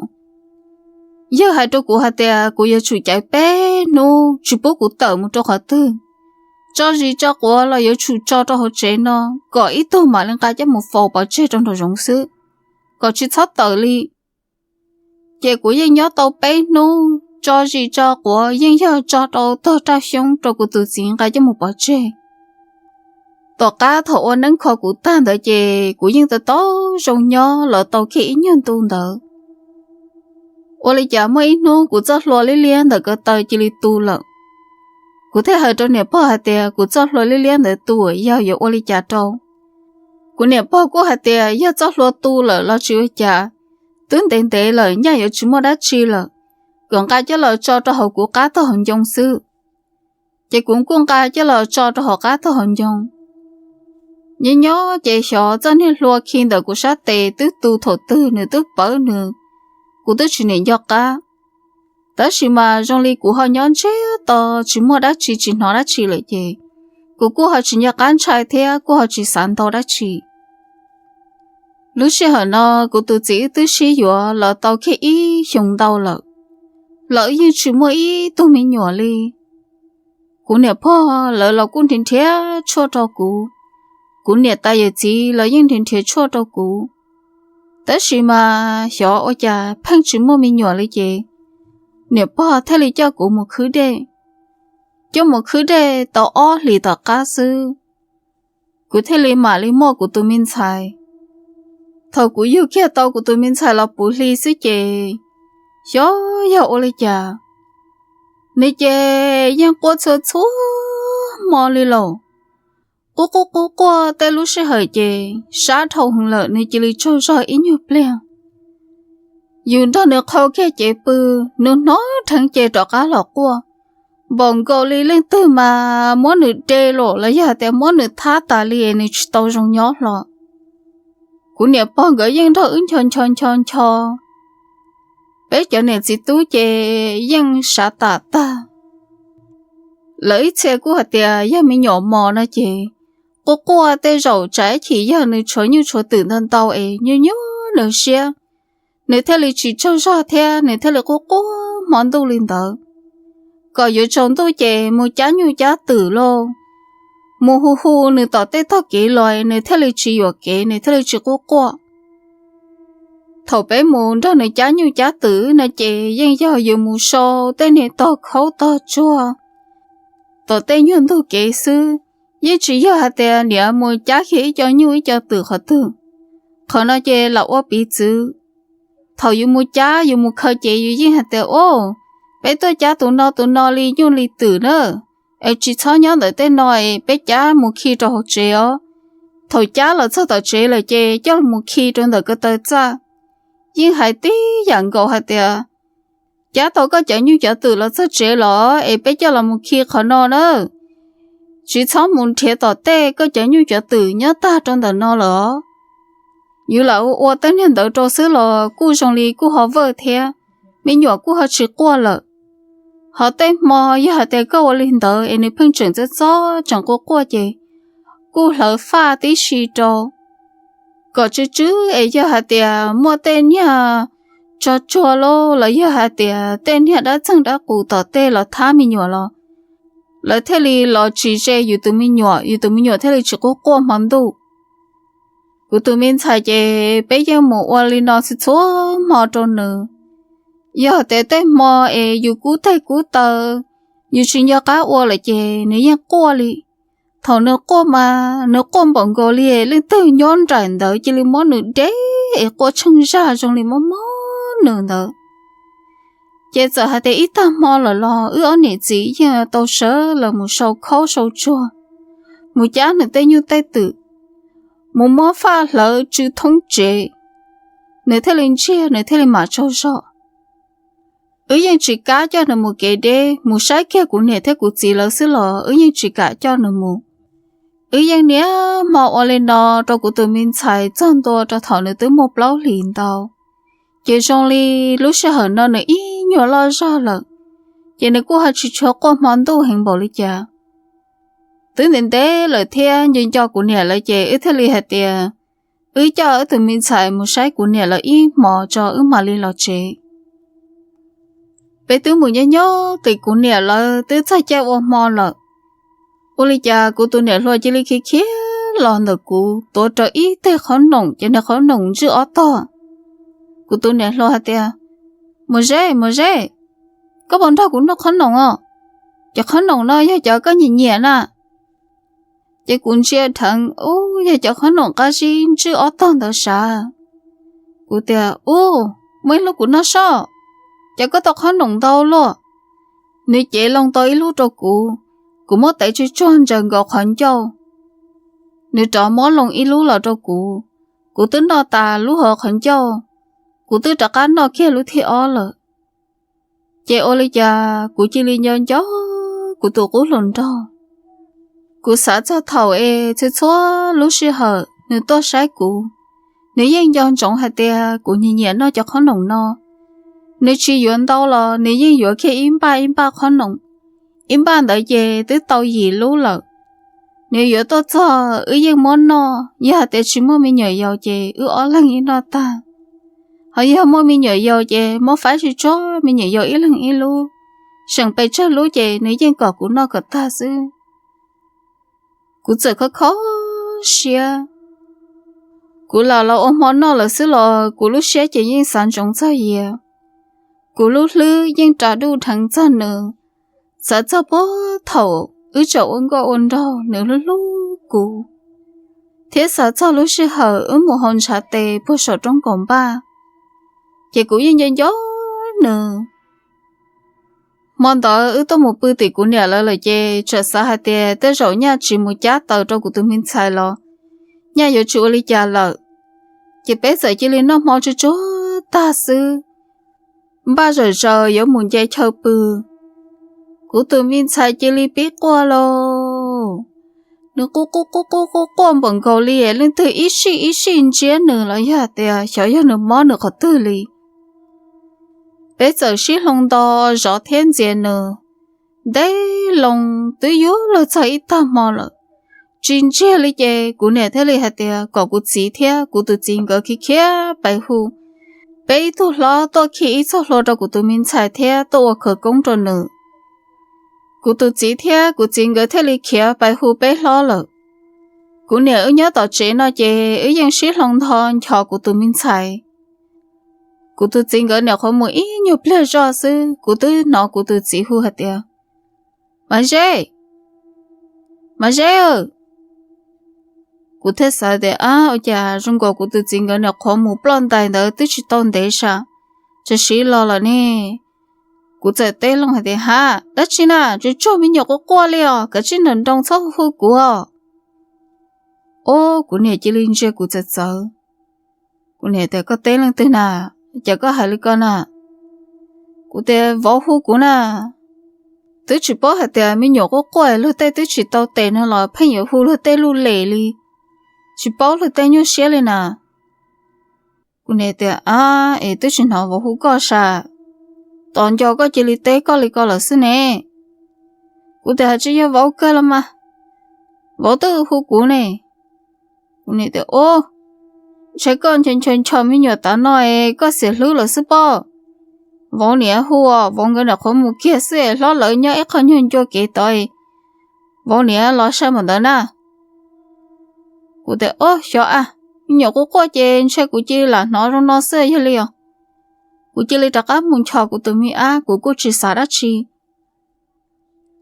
Yawg hais rau kuv hais tias kuv yuav tsum caiv peb hnub tsis pub kuv tawm mus rau qhov twg. Tso zis tso quav los yuav tsum tso rau hauv tsev no, kom ib tug mam li nqa coj mus faus pov tseg rau nraum zoov xwb, kom tsis txhob tawm li. Ces kuv yeej nyob tau peb hnub, tso zis tso quav yeej yog tso rau tog raj xyoob rau kuv tus txiv nqa coj mus pov tseg. Tom qab thaum ua neeb kho kuv tag ntawd ces kuv yeej tau tau zoo nyob los tau kiag ib nyuag ntu ntawd. Ua li cas muaj ib hnub kuv txoj hlua liab liab ntawm ko taw cia li tu lawm. Kuv thiaj hais rau niam pog hais tias kuv txoj hlua liab liab ntawd tu yog yuav ua li cas rau. Kuv niam pog kuj hais tias yog txoj hlua tu lawm los tsis ua cas, twb ntev ntev lawm nyaj yuav tsis muaj dab tsi lawm, kom nqa coj los tso rau hauv kuv qab tog hauv ncoo xwb. Ces kuv kuj nqa coj los tso rau hauv qab tog hauv ncoo. Nyob nyob ces xyov txoj niag hlua khi ntawm kuv sab tes twb tu thaum twg nws twb pawv nws, kuv twb tsis niam nco qab. Tab sis mas zoo li kuv ho nyob ntsiag to tsis muaj dab tsi tsis hnov dab tsi lawm ces kuv kuj ho tsis nco qab ntshai thiab kuj ho tsis xav ntau dab tsi. Lub sij hawm no kuv tus txiv wb twb sib yuav los tau kiag ib xyoo ntau lawm, los wb yeej tsis muaj ib tug me nyuam li. Kuv niam pog lawv los kuj nrhiav nrhiav tshuaj rau kuv, kuv niam tais yawm txiv los yeej nrhiav nrhiav tshuaj rau kuv, tab sis mas xyov ua cas pheej tsis muaj me nyuam li ces niam pog thiaj li coj kuv mus khwb dej. Coj mus khwb dej tau ob hlis tom qab xwb, kuv thiaj li mam li muaj kuv tus me ntxhais. Thaum kuv yug kiag tau kuv tus me ntxhais los puv hli xwb ces xyov yog ua li cas, nws ces yeej quaj txhua txhua hmo li lawm. Quaj quaj quaj quaj tej lub sij hawm ces sab dhau heev lawm nws cia li tsaug zog ib nyuag pliag. Yus nrog nws qhau kiag cev pw, nws hnov dheev ces rov qab los quaj, npaum nkaus li leej twg mas muab nws de los los yog tias muab nws thab tas li nws tsis tau zoo nyob hlo. Kuv niam pog nkawd yeej nrog wb ncho ncho ncho ncho. Peb cov niam txiv tub ces yeej sav tam tag. Lawv ib txhia kuj hais tias yog me nyuam mos no ces quaj quaj tej zaum tsam ib chim yog nws tshuav nyuj tshuav twm ntau ntau es nyuaj nyuaj nws siab, nws thiaj li tsis tsaug zog thiab nws thiaj li quaj quaj hmo ntuj li ntawd. Kom yuav tsaus ntuj ces mus cab nyuj cab twm lauj, mus hu hu nws tom tej tog kev los nws thiaj li tsis yuam kev, nws thiaj li tsis quaj quaj. Thaum peb mus nrog nws cab nyuj cab twm no ces yeej yog yus mus sau tej niag tog khaub tog tsuag tom tej nyuag ntug kev xwb, yeej tsis yog hais tias niam mus cab kiag ib co nyuj ib co twm qhov twg. Qhov no ces lam ua piv txwv. Thaum yus mus cab yus mus khaws ces yus yeej hais tias, o, peb tuaj cab tus no tus no li nyuj li twm na, es tsis txhob nyob ntawm tej no es peb cab mus khi rau hauv tsev os. Thaum cab los txog tom tsev lawm ces coj los mus khi rau ntawm ko taw txaj. Yeej hais tib yam nkaus hais tias, cab tau koj cov nyuj cov twm los txog tsev los es peb coj los mus khi qhov no na. Tsis txhob mus nrhiav tom tej, koj cov nyuj cov twm nyob tag rau ntawm no lawm. Yus lam ua tej niag ntawd rau xwb los kuj zoo li kuj ho vawj thiab, me nyuam kuj ho tsis quaj lawm. Ho tej hmo yog hais tias koj ua li ntawd es nws pheej tseem txob txob tseem quaj quaj ces kuj hlawv faj tib si rau, kom tsw tsw es yog hais tias muaj tej niag tsog tsuag lauj los yog hais tias tej niag dab txeeg dab qus tom tej los thab me nyuam los lawv thiaj li los tsis ze yus tus me nyuam, yus tus me nyuam thiaj li tsis quaj quaj hmo ntuj. Kuv tus me ntxhais ces peb yeej mus ua li no txhua txhua hmo rau nws. Yog tias tej hmo es yus kub teg kub taw, yus tsis nco qab ua lawm ces nws yeej quaj li. Thaum nws quaj mas nws quaj npaum nkaus li leej twg nyob nraim ntawd cia li muab nws de es quaj tsheej zaj zoo li mob mob nws ntawd. Ces txawm hais tias ib tag hmo lawm los wb ob niam txiv yeej tau sawv los mus sau khaub sau tsuag, mus cab nws tej nyuj tej twm, mus muab faj hlawv tsw thoob tsev, nws thiaj li ntsiag, nws thiaj li mam tsaug zog. Wb yeej tsis kam coj nws mus kev deb, mus saib kiag kuv niam thiab kuv txiv lawv xwb los wb yeej tsis kam coj nws mus. Wb yeej niaj hmo ua li no rau kuv tus me ntxhais txog ntua rau thaum nws twb muaj plaub hlis ntau. Ces zoo li lub sij hawm no nws ib nyuag loj zog lawm, ces nws kuj ho tsis tshua quaj hmo ntuj heev npaum li cas. Twb ntev ntev lawm thiab nco nco kuv niam lawv ces wb thiaj li hais tias wb coj wb tus me ntxhais mus saib kuv niam lawv ib hmos tso wb mam li los tsev. Peb twb mus nyob nyob tim kuv niam lawv twb txog caij ua hmo lawm. Ua li cas kuv tus niam hluas cia li khiav khiav los ntawm kuv, tuav rawv ib teg qhob noom, cov niag qhob noom ntswj ob tog. Kuv tus niam hluas hais tias, Mus Zeb, Mus Zeb, koj puas nrog kuv noj qhob noom os? Cov qhob noom no yog cov koj nyiam nyiam na. Ces kuv ntsia dheev, ub, yog cov qhob noom qab zib ntswj ob tog ntawd sav. Kuv tias, Ub, muaj ib lub kuv noj soj, cas koj tau qhob noom ntau luaj. Nws cev loo tau ib lub rau kuv, kuv muab tev tsuj tsuag ntsaws nkaus qhov ncauj. Nws rov muab loo ib lub los rau kuv, kuv twb noj tas lub hauv qhov ncauj, kuv twb rov qab noj kiag lub thib ob lawm. Ces ua li cas kuv cia li nco nco kuv tus qub hluas nraug. Kuv xav txog thaum es txhua txhua lub sij hawm nws tuaj saib kuv, nws yeej nco ntsoov hais tias kuv nyiam nyiam noj cov qhob noom no. Nws tsis yuav ntau los nws yeej yuav kiag ib npaj ib npaj qhob noom. Ib npaj ntawd ces twb tau yim lub lawm. Nws yuav tuaj txog wb yeej muab noj, yog hais tias tsis muaj me nyuam yaus ces wb ob leeg ib noj tag. Ho yog muaj me nyuam yaus ces muab faib tsuj tsuag me nyuam yaus ib leeg ib lub, seem pes tsawg lub ces nws yeej kom kuv noj kom tag xwb. Kuv txawm khov kho siab. Kuv lam los ua hmo noj lawm xwb los kuv lub siab ces yeej xav ntsoov txog Yias. Kuv lub hlwb yeej ras duj dheev txog nws, xav txog puag thaum wb tseem ua nkauj ua nraug nws hlub hlub kuv, thiab xav txog lub sij hawm wb mus hau ntshav tes puag saum roob kaum npaj, ces kuv yeej nco nco nws. Hmo ntawd wb tuaj mus pw tim kuv niam lawv lawm ces txawm xav hais tias tej zaum nyaj tsis mus cab taws rau kuv tus me ntxhais los nyaj yuav tsis ua li cas lawm. Ces peb txawm cia li noj hmo tsuag tsuag tag xwb, npaj zawm zaws yuav mus nce chaw pw. Kuv tus me ntxhais cia li pib quaj lauj. Nws quaj quaj quaj quaj quaj npaum nkaus li leej twg ib sij ib sij ntsiab nws los yog tias xyov yog nws mob nws qhov twg li. Peb txawm sib hloov nto zov thiab ntxias nws ntev loo, twb yuav luag txog ib tag hmo lawm, tsis ntsiag li ces kuv niam thiaj li hais tias kom kuv txiv thiab kuv tus txiv nkawd khiav khiav pais hu peb ib tug hlob tuaj khi ib txoj hlua rau kuv tus me ntxhais thiab tuaj ua khawv koob rau nws. Kuv tus txiv thiab kuv txiv nkawd thiaj li khiav pais hu peb hlob lawm. Kuv niam wb nyob tom tsev no ces wb yeej sib hloov nto nchos kuv tus me ntxhais. Kuv tus txiv nkawd nyuam qhuav mus ib nyuag pliag zoj xwb kuv twb hnov kuv tus txiv hu hais tias, Mas Zeb! Mas Zeb! Kuv thiaj xav tias, Ab, ua cas zoo nkaus kuv tus txiv nkawd nyuam qhuav mus ploj ntais ntawd twb tsis tau ntev sas, tseem siv los lawm ne? Kuv txawm teb loo hais tias, Hab, dab tsi na? Tsuas tsuag me nyuam quaj quaj li os, kav tsij nroo nroo txhob hu kuv os. Ob, kuv niam cia li ntsia kuv txawv txawv. Kuv niam tias, Koj teb leej twg na? Cas koj hais li ko na? Kuv tias, Vauv hu kuv na. Twb tsis paub hais tias me nyuam quaj quaj luag tej twb tsis tau tes no los pheej yuav hu luag tej luj lem li, tsis paub luag tej nyuaj siab li na. Kuv niam tias, Ab, es twb tsis hnov vauv hu koj sas, tos nco koj cia li teb koj li ko lawm xwb ne. Kuv tias, Hais tsis yog vauv kawg los mas, vauv twb hu kuv ne. Kuv niam tias, Ub, ntshe koj ncho ncho me nyuam tav no es koj xiam hlwb lawm xwb pob. Vauv niam hu os, vauv nkawd nyuam qhuav mus kiag xwb es hlob lawv nyob ib qho nyuag ncua kev tod, vauv niam los saib mus ntawd na. Kuv tias, Ob, xyov a, me nyuam quaj quaj ces ntshe kuv cia li lam hnov zoo no xwb yog li os. Kuv cia li rov qab mus nchos kuv tus me ab, kuv kuj tsis xav dab tsi.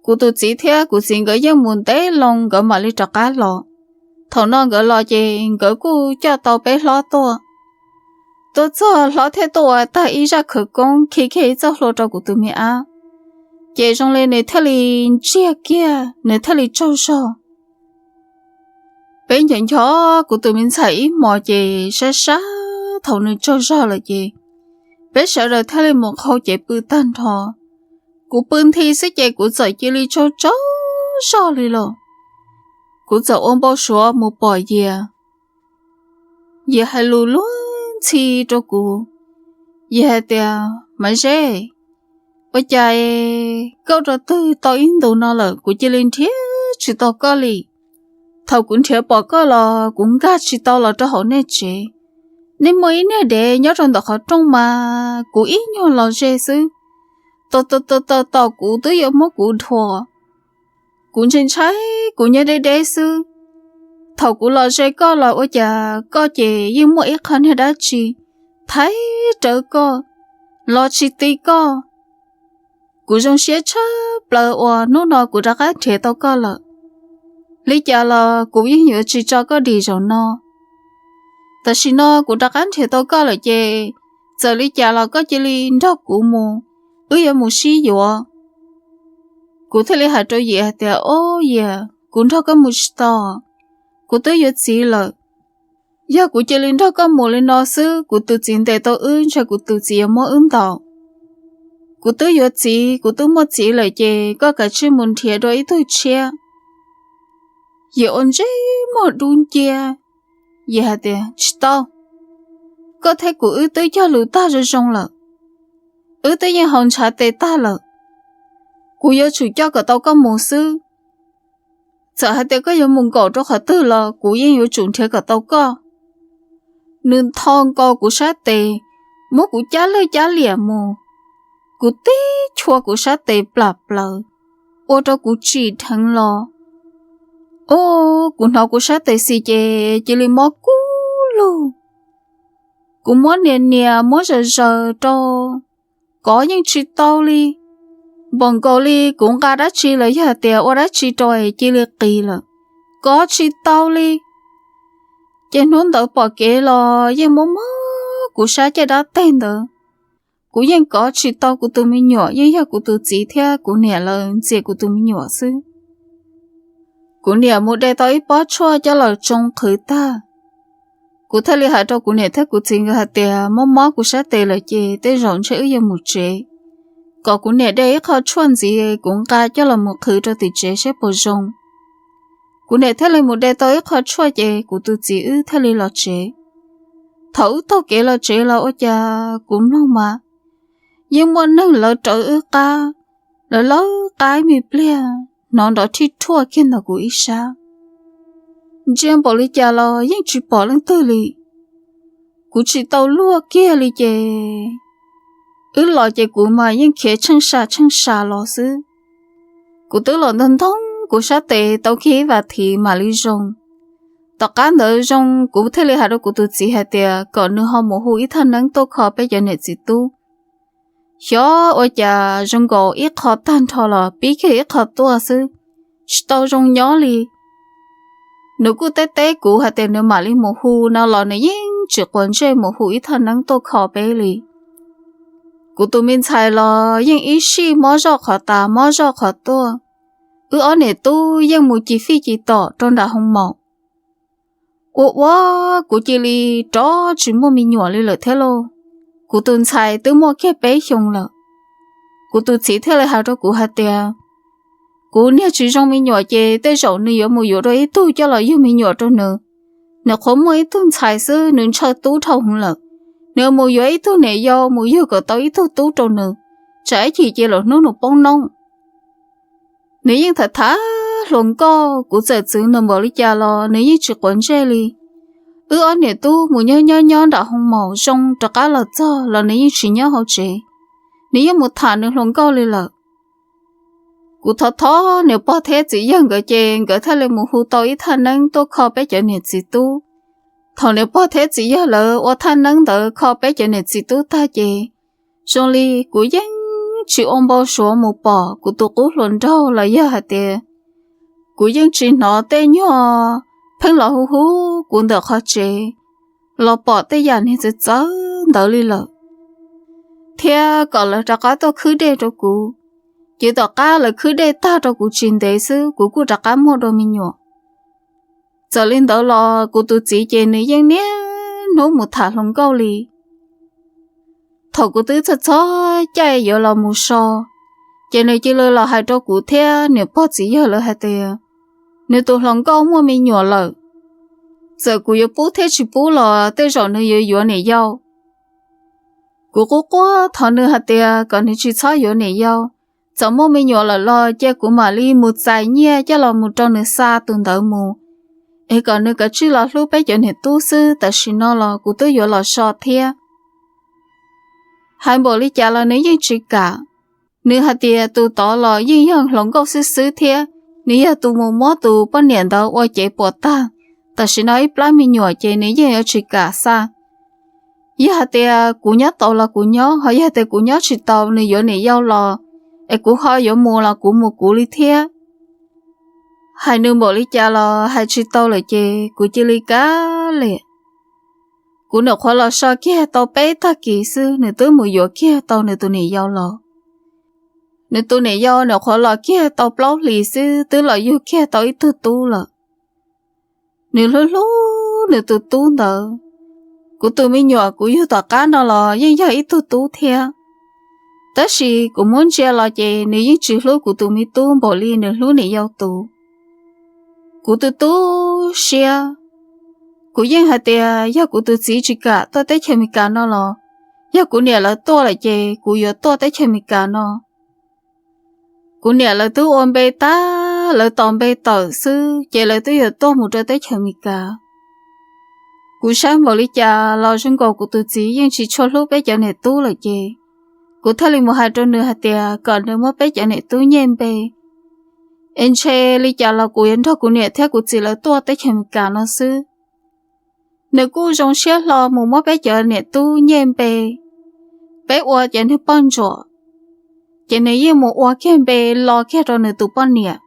Kuv tus txiv thiab kuv txiv nkawd yeej mus ntev loo nkawd mam li rov qab los. Thaum no nkawd los ces nkawd kuj coj tau peb hlob tuaj. Tuaj txog hlob thiaj tuaj ua tag ib zaj khawv koob khi kiag ib txoj hlua rau kuv tus me ab, ces zoo li nws thiaj li ntsiag kiag, nws thiaj li tsaug zog. Peb nco nco kuv tus me ntxhais ib hmos ces sab sab thaum nws tsaug zog lawm ces peb sawv daws thiaj li mus qhau cev pw tag nrho. Kuv pw nthi xwb ces kuv txawm cia li tsaug tsaug zog li los. Kuv txawm ua npau suav mus pom Yias. Yias hais lus luag ntxhi rau kuv. Yias hais tias, Maiv Zeb, ua cas koj rau twg tau ib ntus no lawm kuv cia li nrhiav tsis tau koj li. Thaum kuv nrhiav pom koj los kuv nkag tsis tau los rau hauv nej tsev. Nej muaj ib niag dev nyob rau ntawm qhov rooj mas kuv ib nyuag los ze xwb, tos tos tos tos kuv twb yuav muab kuv dhuav. Kuv ntshai ntshai kuv nyob deb deb xwb. Thaum kuv los ze koj los ua cas koj ces yeej muaj ib qho niag dab tsi thaiv rawv koj, los tsis ti koj. Kuv zoo siab tshaj plaws uas hnub no kuv rov qab nrhiav tau koj lawm. Li cas los kuv yeej yuav tsis tso koj dim zaum no. Tam sim no kuv rov qab nrhiav tau koj lawm ces txawm li cas los koj cia li nrog kuv mus, wb yuav mus sib yuav. Kuv thiaj li hais rau Yias hais tias, Ob Yias, kuv nrog koj mus tsis tau, kuv twb yuav txiv lawm. Yog kuv cia li nrog koj mus li no xwb kuv tus txiv ntes tau wb ntshe kuv tus txiv yuav muab wb ntaus. Kuv twb yuav txiv, kuv twb muaj txiv lawm ces koj kav tsij mus nrhiav dua ib tug tshiab. Yias ua ntsej muag dub nciab, Yias hais tias, Tsis tau, koj thiab kuv wb twb cog lus tag zoo zoo lawm, wb twb yeej haus ntshav tes tag lawm. Kuv yuav tsum coj kom tau koj mus xwb. Txawm hais tias koj yuav mus nkaum rau qhov twg los kuv yeej yuav tsum nrhiav kom tau koj. Nws ntho nkaus kuv sab tes, muab kuv cab lwj cab liam mus. kuv tib chua kuv sab tes plam plaws, ua rau kuv tsim dheev los. Ub, kuv hnov kuv sab tes xis ces cia li mob kub lug. Kuv muab nias nias muab zaws zaws rau, kov yeej tsis tau li. Npaum nkaus li kuv nqa dab tsi los yog hais tias ua dab tsi rau es cia li qis lawm, kov tsis tau li. Ces hnub ntawd pom kev los yeej mob mob kuv sab caj dab teg ntawd. Kuv yeej kov tsis tau kuv tus me nyuam, yeej yog kuv tus txiv thiab kuv niam lawv ntxias kuv tus me nyuam xwb. Kuv niam mus de tau ib pob tshuaj coj los tsoo qhwv tag, kuv thiaj li hais rau kuv niam thiab kuv txiv nkawd hais tias mob mob kuv sab tes lawm ces tej zaum ntshe wb yuav mus tsev, kom kuv niam de ib qho tshuaj ntxiv kuv nqa coj los mus qhwv rau tim tsev saib puas zoo. Kuv niam thiaj li mus de tau ib qho tshuaj ces kuv tus txiv wb thiaj li los tsev. Thaum wb taug kev los tsev los ua cas kuv mloog mas yeej muaj neeg lawv rawv wb qab, lawv lawv qab ib me pliag, hnov nrov rhij rhuaj kiag ntawm kuv ib sab. Ntsia npaum li cas los yeej tsis pom leej twg li. Kuv tsis tau luag kiag li ces wb los ces kuv mas yeej khiav tsheej sa tsheej sa los xwb. Kuv twb los ntog ntog kuv sab tes tau kiag ib vas thiv mam li zoo. Tom qab ntawd zoo kuv thiaj li hais rau kuv tus txiv hais tias kom nws ho mus hu ib thaj neeb tuaj kho peb cov niam txiv tub. Xyov ua cas zoo nkaus ib qho tag nrho los pib kiag ib qho tuaj xwb, tsis tau zoo nyob li. Nws kuj teb teb kuv hais tias nws mam li mus hu no los nws yeej tsis quav ntsej mus hu ib thaj neeb tuaj kho peb li. Kuv tus me ntxhais los yeej ib sij mob zoj qhov tas mob zoj qhov tuaj. Wb ob niam tub yeej mus ci fij ci tom rau nram hoo maum. Ua ua kuv cia li rov tsis muaj me nyuam li lawm thiab lauj. Kuv tus ntxhais twb muaj kiag peb xyoo lawm. Kuv tus txiv thiaj li hais rau kuv hais tias, kuv niag tsis zoo me nyuam ces tej zaum nws yuav mus yuav dua ib tug coj los yug me nyuam rau nws. Nws qhuav muaj ib tug ntxhais xwb, nws ntshaw tub dhau hwv lawm. Nws mus yuav ib tug niam yau mus yug kom tau ib tug tub rau nws, tsam ib chim ces lwm hnub nws poob noob. Nws yeej tham tham hluas nkauj, kuv txawm txwv nws npaum li cas los nws yeej tsis quav ntsej li. Wb ob niam tub mus nyob nyob nyob nram hoo maum zoo rov qab los txog los nws yeej tsis nyob hauv tsev, nws yeej mus tham nws hluas nkauj li lawm. Kuv thov thov niam pog thiab txiv yawg nkawd ces nkawd thiaj li mus hu tau ib thaj neeb tuaj kho peb cov niam txiv tub. Thaum niam pog thiab txiv yawg lawv ua thaj neeb ntawd kho peb cov niam txiv tub tag ces zoo li kuv yeej tsis ua npau suav mus pom kuv tus qub hluas nraug los yog hais tias kuv yeej tsis hnov tej nyuag pheej los hu hu kuv ntawm qhov tsev, los pom tej yam niag txawv txawv ntawd li lawm, thiab kom lawv rov qab tuaj khwb dej rau kuv. Ces tom qab lawv khwb dej tag rau kuv tsis ntev xwb kuv kuj rov qab muaj dua me nyuam. Txawm li ntawd los kuv tus txiv ces nws yeej niaj hnub mus tham hluas nkauj li. Thaum kuv twb txog txog caij yuav los mus so, ces nws cia li los hais rau kuv thiab niam pog txiv yawg lawv hais tias nws tus hluas nkauj muaj me nyuam lawm. Txawm kuv yuav pub thiab tsis pub los tej zaum nws yuav yuav niam yau. Kuv quaj quaj thov nws hais tias kom nws tsis txhob yuav niam yau, txawm muaj me nyuam lawm los cia kuv mam li mus txais nyiaj coj los mus rau nws xa tus ntawd mus, es kom nws kav tsij los hlub peb cov niam tub xwb, tam sim no los kuv twb yuav los so thiab. Hais npaum li cas los nws yeej tsis kam. Nws hais tias tus tod los yeej yog hluas nkauj xwb xwb thiab, nws yog tus mus muab tus poj niam ntawd ua cev puas tag. Tam sim no ib plab me nyuam ces nws yeej yuav tsis kam xa. Yog hais tias kuv nyob tau los kuv nyob, ho yog tias kuv nyob tsis tau nws yuav niam yau los, es kuv ho yuav mus los kuv mus kuv li thiab. Hais nws npaum li cas los hais tsis tau lawm ces kuv cia li kav liam. Kuv nyuam qhuav los so kiag tau peb tag kis xwb nws twb mus yuav kiag tau nws tus niam yau los. Nws tus niam yau nyuam qhuav los kiag tau plaub hlis xwb twb los yug kiag tau ib tug tub lawm. Nws hlub hlub nws tus tub ntawd. Kuv tus me nyuam kuv yug tom qab no los yeej yog ib tug tub thiab, tab sis kuv muab ntsia los ces nws yeej tsis hlub kuv tus me tub npaum li nws hlub niam yau tus. Kuv tu tu siab. Kuv yeej hais tias yog kuv tus txiv tsis kam tuaj teb chaws Amelikas no los, yog kuv niam lawv tuaj lawm ces kuv yuav tuaj teb chaws Amelikas no. Kuv niam lawv twb ua npe tag, lawv tos npe tawm xwb ces lawv twb yuav tuaj mus rau teb chaws Amelikas. Kuv saib npaum li cas los zoo nkaus kuv tus txiv yeej tsis tshua hlub peb cov niam tub lawm ces, Kuv thiaj li mus hais rau nws hais tias kom nws muab peb cov niam tub nyej npe, es ntshe li cas los kuv yuav nrog kuv niam thiab kuv txiv lawv tuaj teb chaws Amelikas no xwb. Nws kuj zoo siab hlo mus muab peb cov niam tub nyej npe, peb ua cov niag poj ntsuam, ces nws yeej mus ua kiag npe lo kiag rau nws tus poj niam.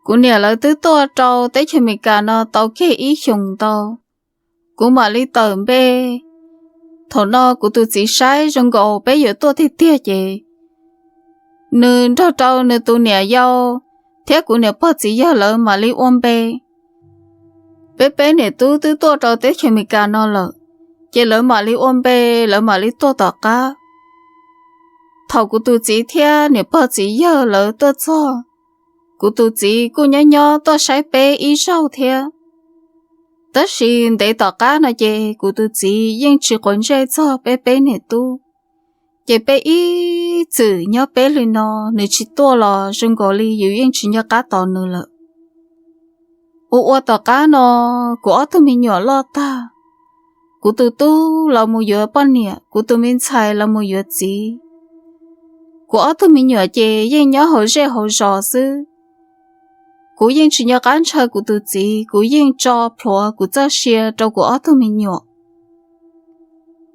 Kuv niam lawv twb tuaj rau teb chaws Amelikas no tau kiag ib xyoos ntau, kuv mam li tawm npe. Thaum no kuv tus txiv saib zoo nkaus peb yuav tuaj tiag tiag ces nws nrog rau nws tus niam yau thiab kuv niam pog txiv yawg lawv mam li ua npe. Peb peb niam tub twb tuaj rau teb chaws Amelikas no lawm, ces lawv mam li ua npe, lawv mam li tuaj tom qab. Thaum kuv tus txiv thiab niam pog txiv yawg lawv tuaj txog, kuv tus txiv kuj nyob nyob tuaj saib peb ib zaug thiab. Tab sis ntev tom qab no ces kuv tus txiv yeej tsis quav ntsej txog peb peb niam tub, ces peb ib txwm nyob peb li no, nws tsis tuaj los zoo nkaus li yus yeej tsis nco qab tos nws lawm. Ua ua tom qab no, kuv ob tug me nyuam loj tag, kuv tus tub los mus yuav poj niam, kuv tus me ntxhais los mus yuav txiv. Kuv ob tug me nyuam ces yeej nyob hauv zej hauv zos xwb. Kuv yeej tsis nco qab ntshaw kuv tus txiv, kuv yeej tso plhuav kuv txoj sia rau kuv ob tug me nyuam.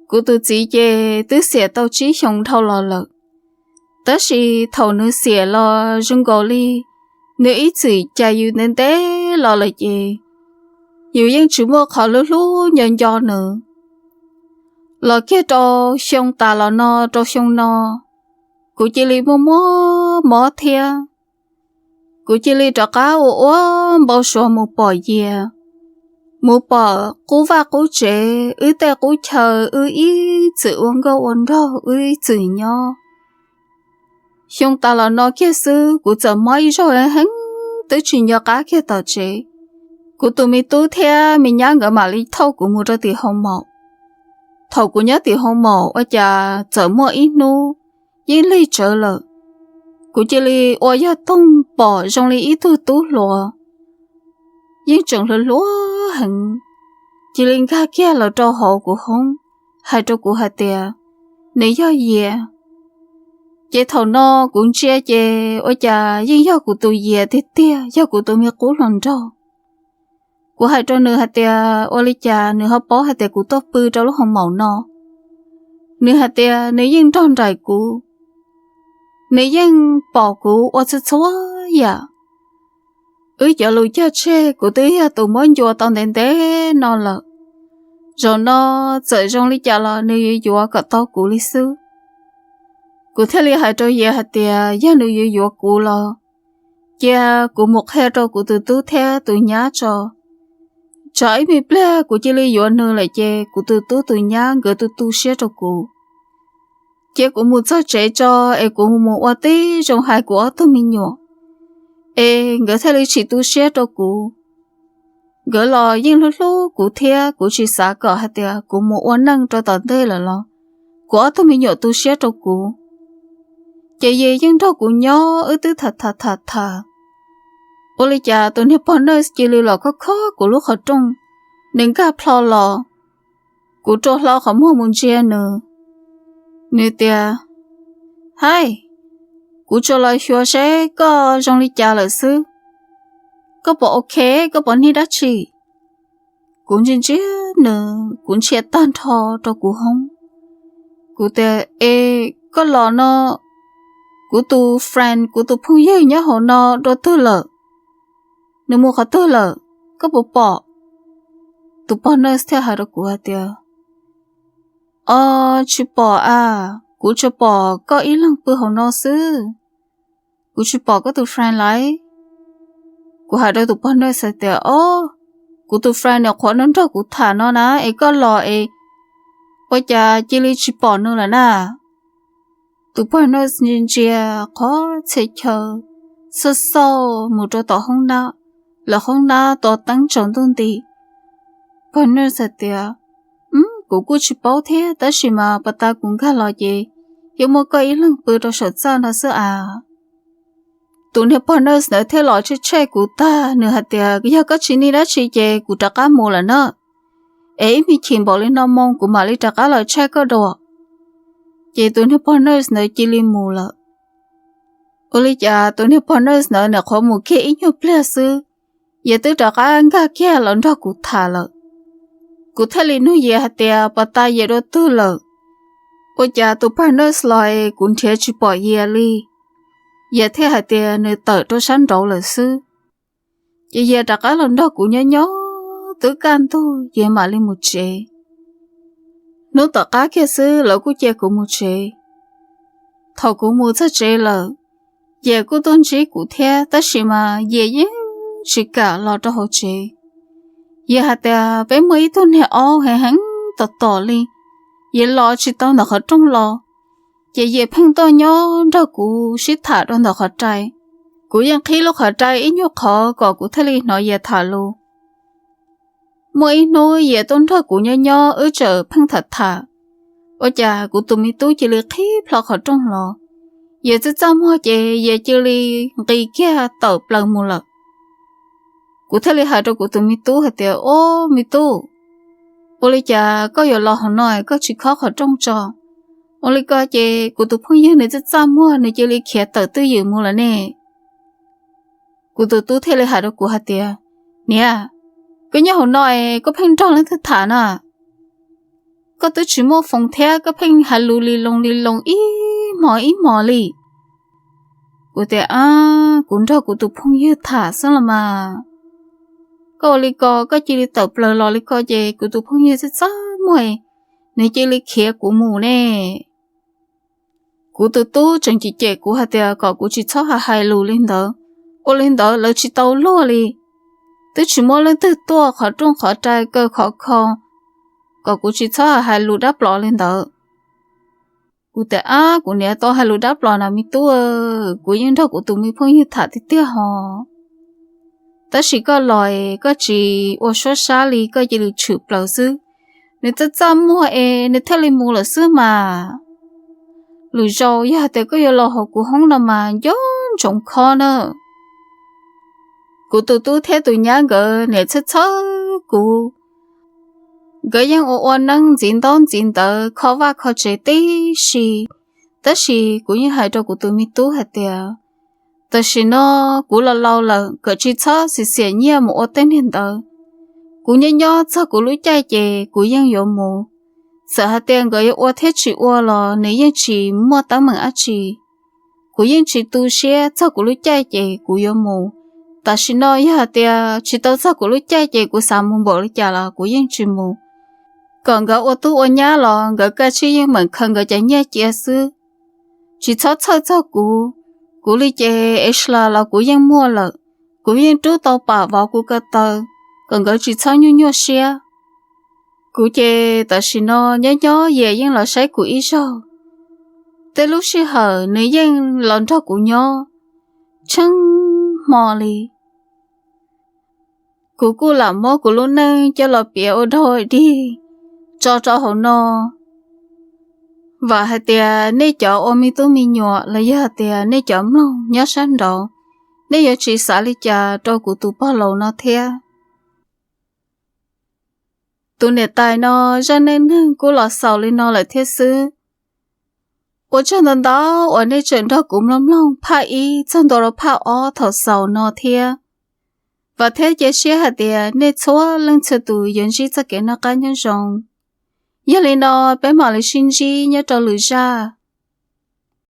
Kuv tus txiv ces twb xiam tau tsib xyoo dhau los lawm, tab sis thaum nws xiam los zoo nkaus li nws ib txwm cas yus ntev ntev los lawm ces yus yeej tsis muaj qhov hlub hlub nco nco nws. Los kiag rau xyoo tas los no rau xyoo no, kuv cia li muaj muaj mob thiab. Kuv cia li rov qab ua ua npau suav mus pom Yias, mus pom qub vaj qub tsev, wb tej qub chaw, wb ib txwm ua nkauj ua nraug, wb ib txwm nyob. Xyoo tas los no kiag xwb kuv txawm mob ib zaug heev, twb tsis nco qab kiag tom tsev. Kuv tus me tub thiab me nyab nkawd mam li thauj kuv mus rau tim hoo maum. Thaum kuv nyob tim hoo maum ua cas txawm muaj ib hnub yeej lig tsawv lawm, kuv cia li ua yog toog pom zoo li ib tug tub hluas, yeej tseem hluas hluas heev, cia li nkag kiag los rau hauv kuv hoob, hais rau kuv hais tias nws yog Yias. Ces thaum no kuv ntsia ces ua cas yeej yog kuv tus Yias tiag tiag, yog kuv tus me qub hluas nraug. Kuv hais rau nws hais tias ua li cas nws ho paub hais tias kuv tuaj pw rau lub hoo maum no. Nws hais tias nws yeej nrog nraim kuv, nws yeej pom kuv ua txhua txhua yam. Wb cov lus cog tseg kuv twb yog tus muab ncua tau ntev ntev no lawm, zaum no txawm zoo li cas los nws yuav yuav kom tau kuv li xwb. Kuv thiaj li hais rau Yias hais tias yog nws yuav yuav kuv los cia kuv mus qhia rau kuv tus tub thiab tus nyab tso. Tsam ib me pliag kuv cia li yuav nws lawm ces kuv tus tub tus nyab nkawd tu tu siab rau kuv. Cia kuv mus txog tsev tso, es kuv mus ua tib zoo hais kuv ob tug me nyuam, es nkawd thiaj li tsis tu siab rau kuv. Nkawd los yeej hlub hlub kuv thiab kuv tsis xav kom hais tias kuv mus ua neej rau tom ntej lawm los kuv ob tug me nyuam tu siab rau kuv. Ces Yias yeej nrog kuv nyob, wb twb tham tham tham tham. Ua li cas tus niag pog nurse cia li los khob khob kuv lub qhov rooj, nws nkag plho los. Kuv rua hlo qhov muag mus ntsia nws, nws tias, Haib, kuv tsuas los xyuas seb koj zoo li cas lawm xwb. Koj puas ok, koj puas nij dab tsi? Kuv ntsia ntsia nws, kuv ntshai tag nrho rau kuv hoob. Kuv tias, Es koj los no, kuv tus friend, kuv tus phooj ywg nyob hauv no dua twg lawm? Nws mus qhov twg lawm, koj puas pom? Tus pog nurse thiaj hais rau kuv hais tias, Os, tsis pom a, kuv tsuas pom koj ib leeg pw hauv no xwb. Kuv tsis pom koj tus friend lawm. Kuv hais rau tus pog nurse hais tias, Os, kuv tus friend nws qhuav nrog kuv tham no na, es koj los es ua cas cia li tsis pom nws lawm na? Tus pog nurse ntsia ntsia qhov txhia chaw, xauj xauj mus rau tom hoob nab, lawv hoob nab tua teeb tsaus ntuj nti. Pog nurse hais tias, Kuv kuj tsis paub thiab, tab sis mas pas tas kuv nkag los ces yuav muaj koj ib leeg pw rau saum txaj no xwb as. Tus niag pog nurse ntawd thiaj los tshem tshem kuv tag, nws hais tias, Yog koj tsis nij dab tsi ces kuv rov qab mus lawm na, es ib me chim npaum li no moo kuv mam li rov qab los tshem koj dua. Ces tus niag pog nurse ntawd cia li mus lawm. Ua li cas tus niag pog nurse ntawd nim qhuav mus kiag ib nyuag pliag xwb, Yias twb rov qab nkag kiag los nrog kuv tham lawm. Kuv thiaj li nug Yias hais tias, puas tas Yias dua twg lawm? Ua cas tus pog nurse los kuv nrhiav tsis pom Yias li. Yias thiaj hais tias nws tawm rau sab nraud lawm xwb. Ces Yias rov qab los nrog kuv nyob nyob twb kaj ntug Yias mam li mus tsev. Hnub tom qab kiag xwb lawv kuj cia kuv mus tsev. Thaum kuv mus txog tsev lawm, Yias kuj tuaj ntsib kuv thiab, tab sis mas Yias yeej tsis kam los rau hauv tsev. Yias hais tias peb muaj ib tug niag aub heev heev tom tom li, Yias los tsis tau ntawm qhov rooj los, ces Yias pheej tuaj nyob nrog kuv sib tham rau ntawm qhov rai. Kuv yeej qhib lub qhov rai ib nyuag qhov kom kuv thiaj li hnov Yias tham lus. Muaj ib hnub Yias tuaj nrog kuv nyob nyob wb txawm pheej tham tham, ua cas kuv tus me tub cia li qhib plho qhov rooj los. Yias txaj txaj muag ces Yias cia li nqis kiag tawm plaws mus lawm. Kuv thiaj li hais rau kuv tus me tub hais tias, ob me tub, ua li cas koj yuav los hauv no koj tsis khob qhov rooj tso? Ua li ko ces kuv tus phooj ywg nws txaj txaj muag nws cia li khiav tawm twj ywm mus lawm ne. Kuv tus tub thiaj li hais rau kuv hais tias, niam, koj nyob hauv no es koj pheej nrog leej twg tham na? Koj twb tsis muaj foos thiab koj pheej hais lus li loo li loo ib hmos ib hmos li. Kuv tias, ab, kuv nrog kuv tus phooj ywg tham xwb los mas. Koj ua li ko koj cia li tawm plaws los li ko ces kuv tus phooj ywg txaj txaj muag, nws cia li khiav kuv mus ne. Kuv tus tub tseem cem cem kuv hais tias kom kuv tsis txhob hais hais lus li ntawd, ua li ntawd lawv tsis tau luag li. Twb tsis muaj leej twg tuaj qhov rooj qhov rai kaw khov kho, kom kuv tsis txhob hais hais lus dab plom li ntawd. Kuv tias, ab, kuv niam tau hais lus dab plom na me tub, kuv yeej nrog kuv tus me phooj ywg tham tiag tiag hos. Tab sis koj los es koj tsis ua suab sab li, koj cia li tshwm plaws xwb. Nws txaj txaj muag es nws thiaj li mus lawm xwb mas. Lwm zaus yog hais tias koj yuav los hauv kuv hoob no mas nco ntsoov khob na. Kuv tus tub thiab tus nyab nkawd nim txhawj txhawj kuv. Nkawd yeej ua ua neeb ntxiv ntaub ntxiv ntawv kho vaj kho tsev tib si, tab sis kuv yeej hais rau kuv tus me tub hais tias, tam sim no kuv los laus lawm, kom tsis txhob xiam xiam nyiaj mus ua tej niag ntawd. Kuv nyob nyob txog kuv lub caij ces kuv yeej yuav mus. Txawm hais tias nkawd yuav ua thiab tsis ua los nws yeej tsis muaj teeb meem dab tsi. Kuv yeej tsis tu siab, txog kuv lub caij ces kuv yuav mus. Tam sim no yog hais tias tsis tau txog kuv lub caij ces kuv xav mus npaum li cas los kuv yeej tsis mus. Kom nkawd ua tub ua nyab los nkawd kaj siab yeej meem khaws nkawd cov nyiaj cia xwb. Tsis txhob txhawj txog kuv, kuv li ces exla los kuv yeej muaj lawm. Kuv yeej rub tau pam vov kuv ko taw, kom nkawd tsis txhob nyuaj nyuaj siab. Kuv ces tam sim no nyob nyob Yias yeej los saib kuv ib zaug. Tej lub sij hawm nws yeej los nrog kuv nyob tsheej hmo li. Kuv kuj lam muab kuv lub neej coj los piav ua dog dig tso rau hauv no. Vam hais tias nej cov ua me tub me nyuam los yog tias nej cov mloog nyob sab nraud, nej yuav tsis xav li cas rau kuv tus pog laus no thiab. Tus niam tais no zaj neej neeg kuj los xaus li no lawm thiab xwb. Ua tsaug ntau ntau uas nej tseem nrog kuv mloog mloog phaj ib txog ntua rau phaj ob thaum xaus no thiab. Vam thiab cia siab hais tias nej txhua leej txhua tus yuav ntsib txoj kev noj qab nyob zoo. Yog li no, peb mam li sib ntsib nyob rau lwm zaj.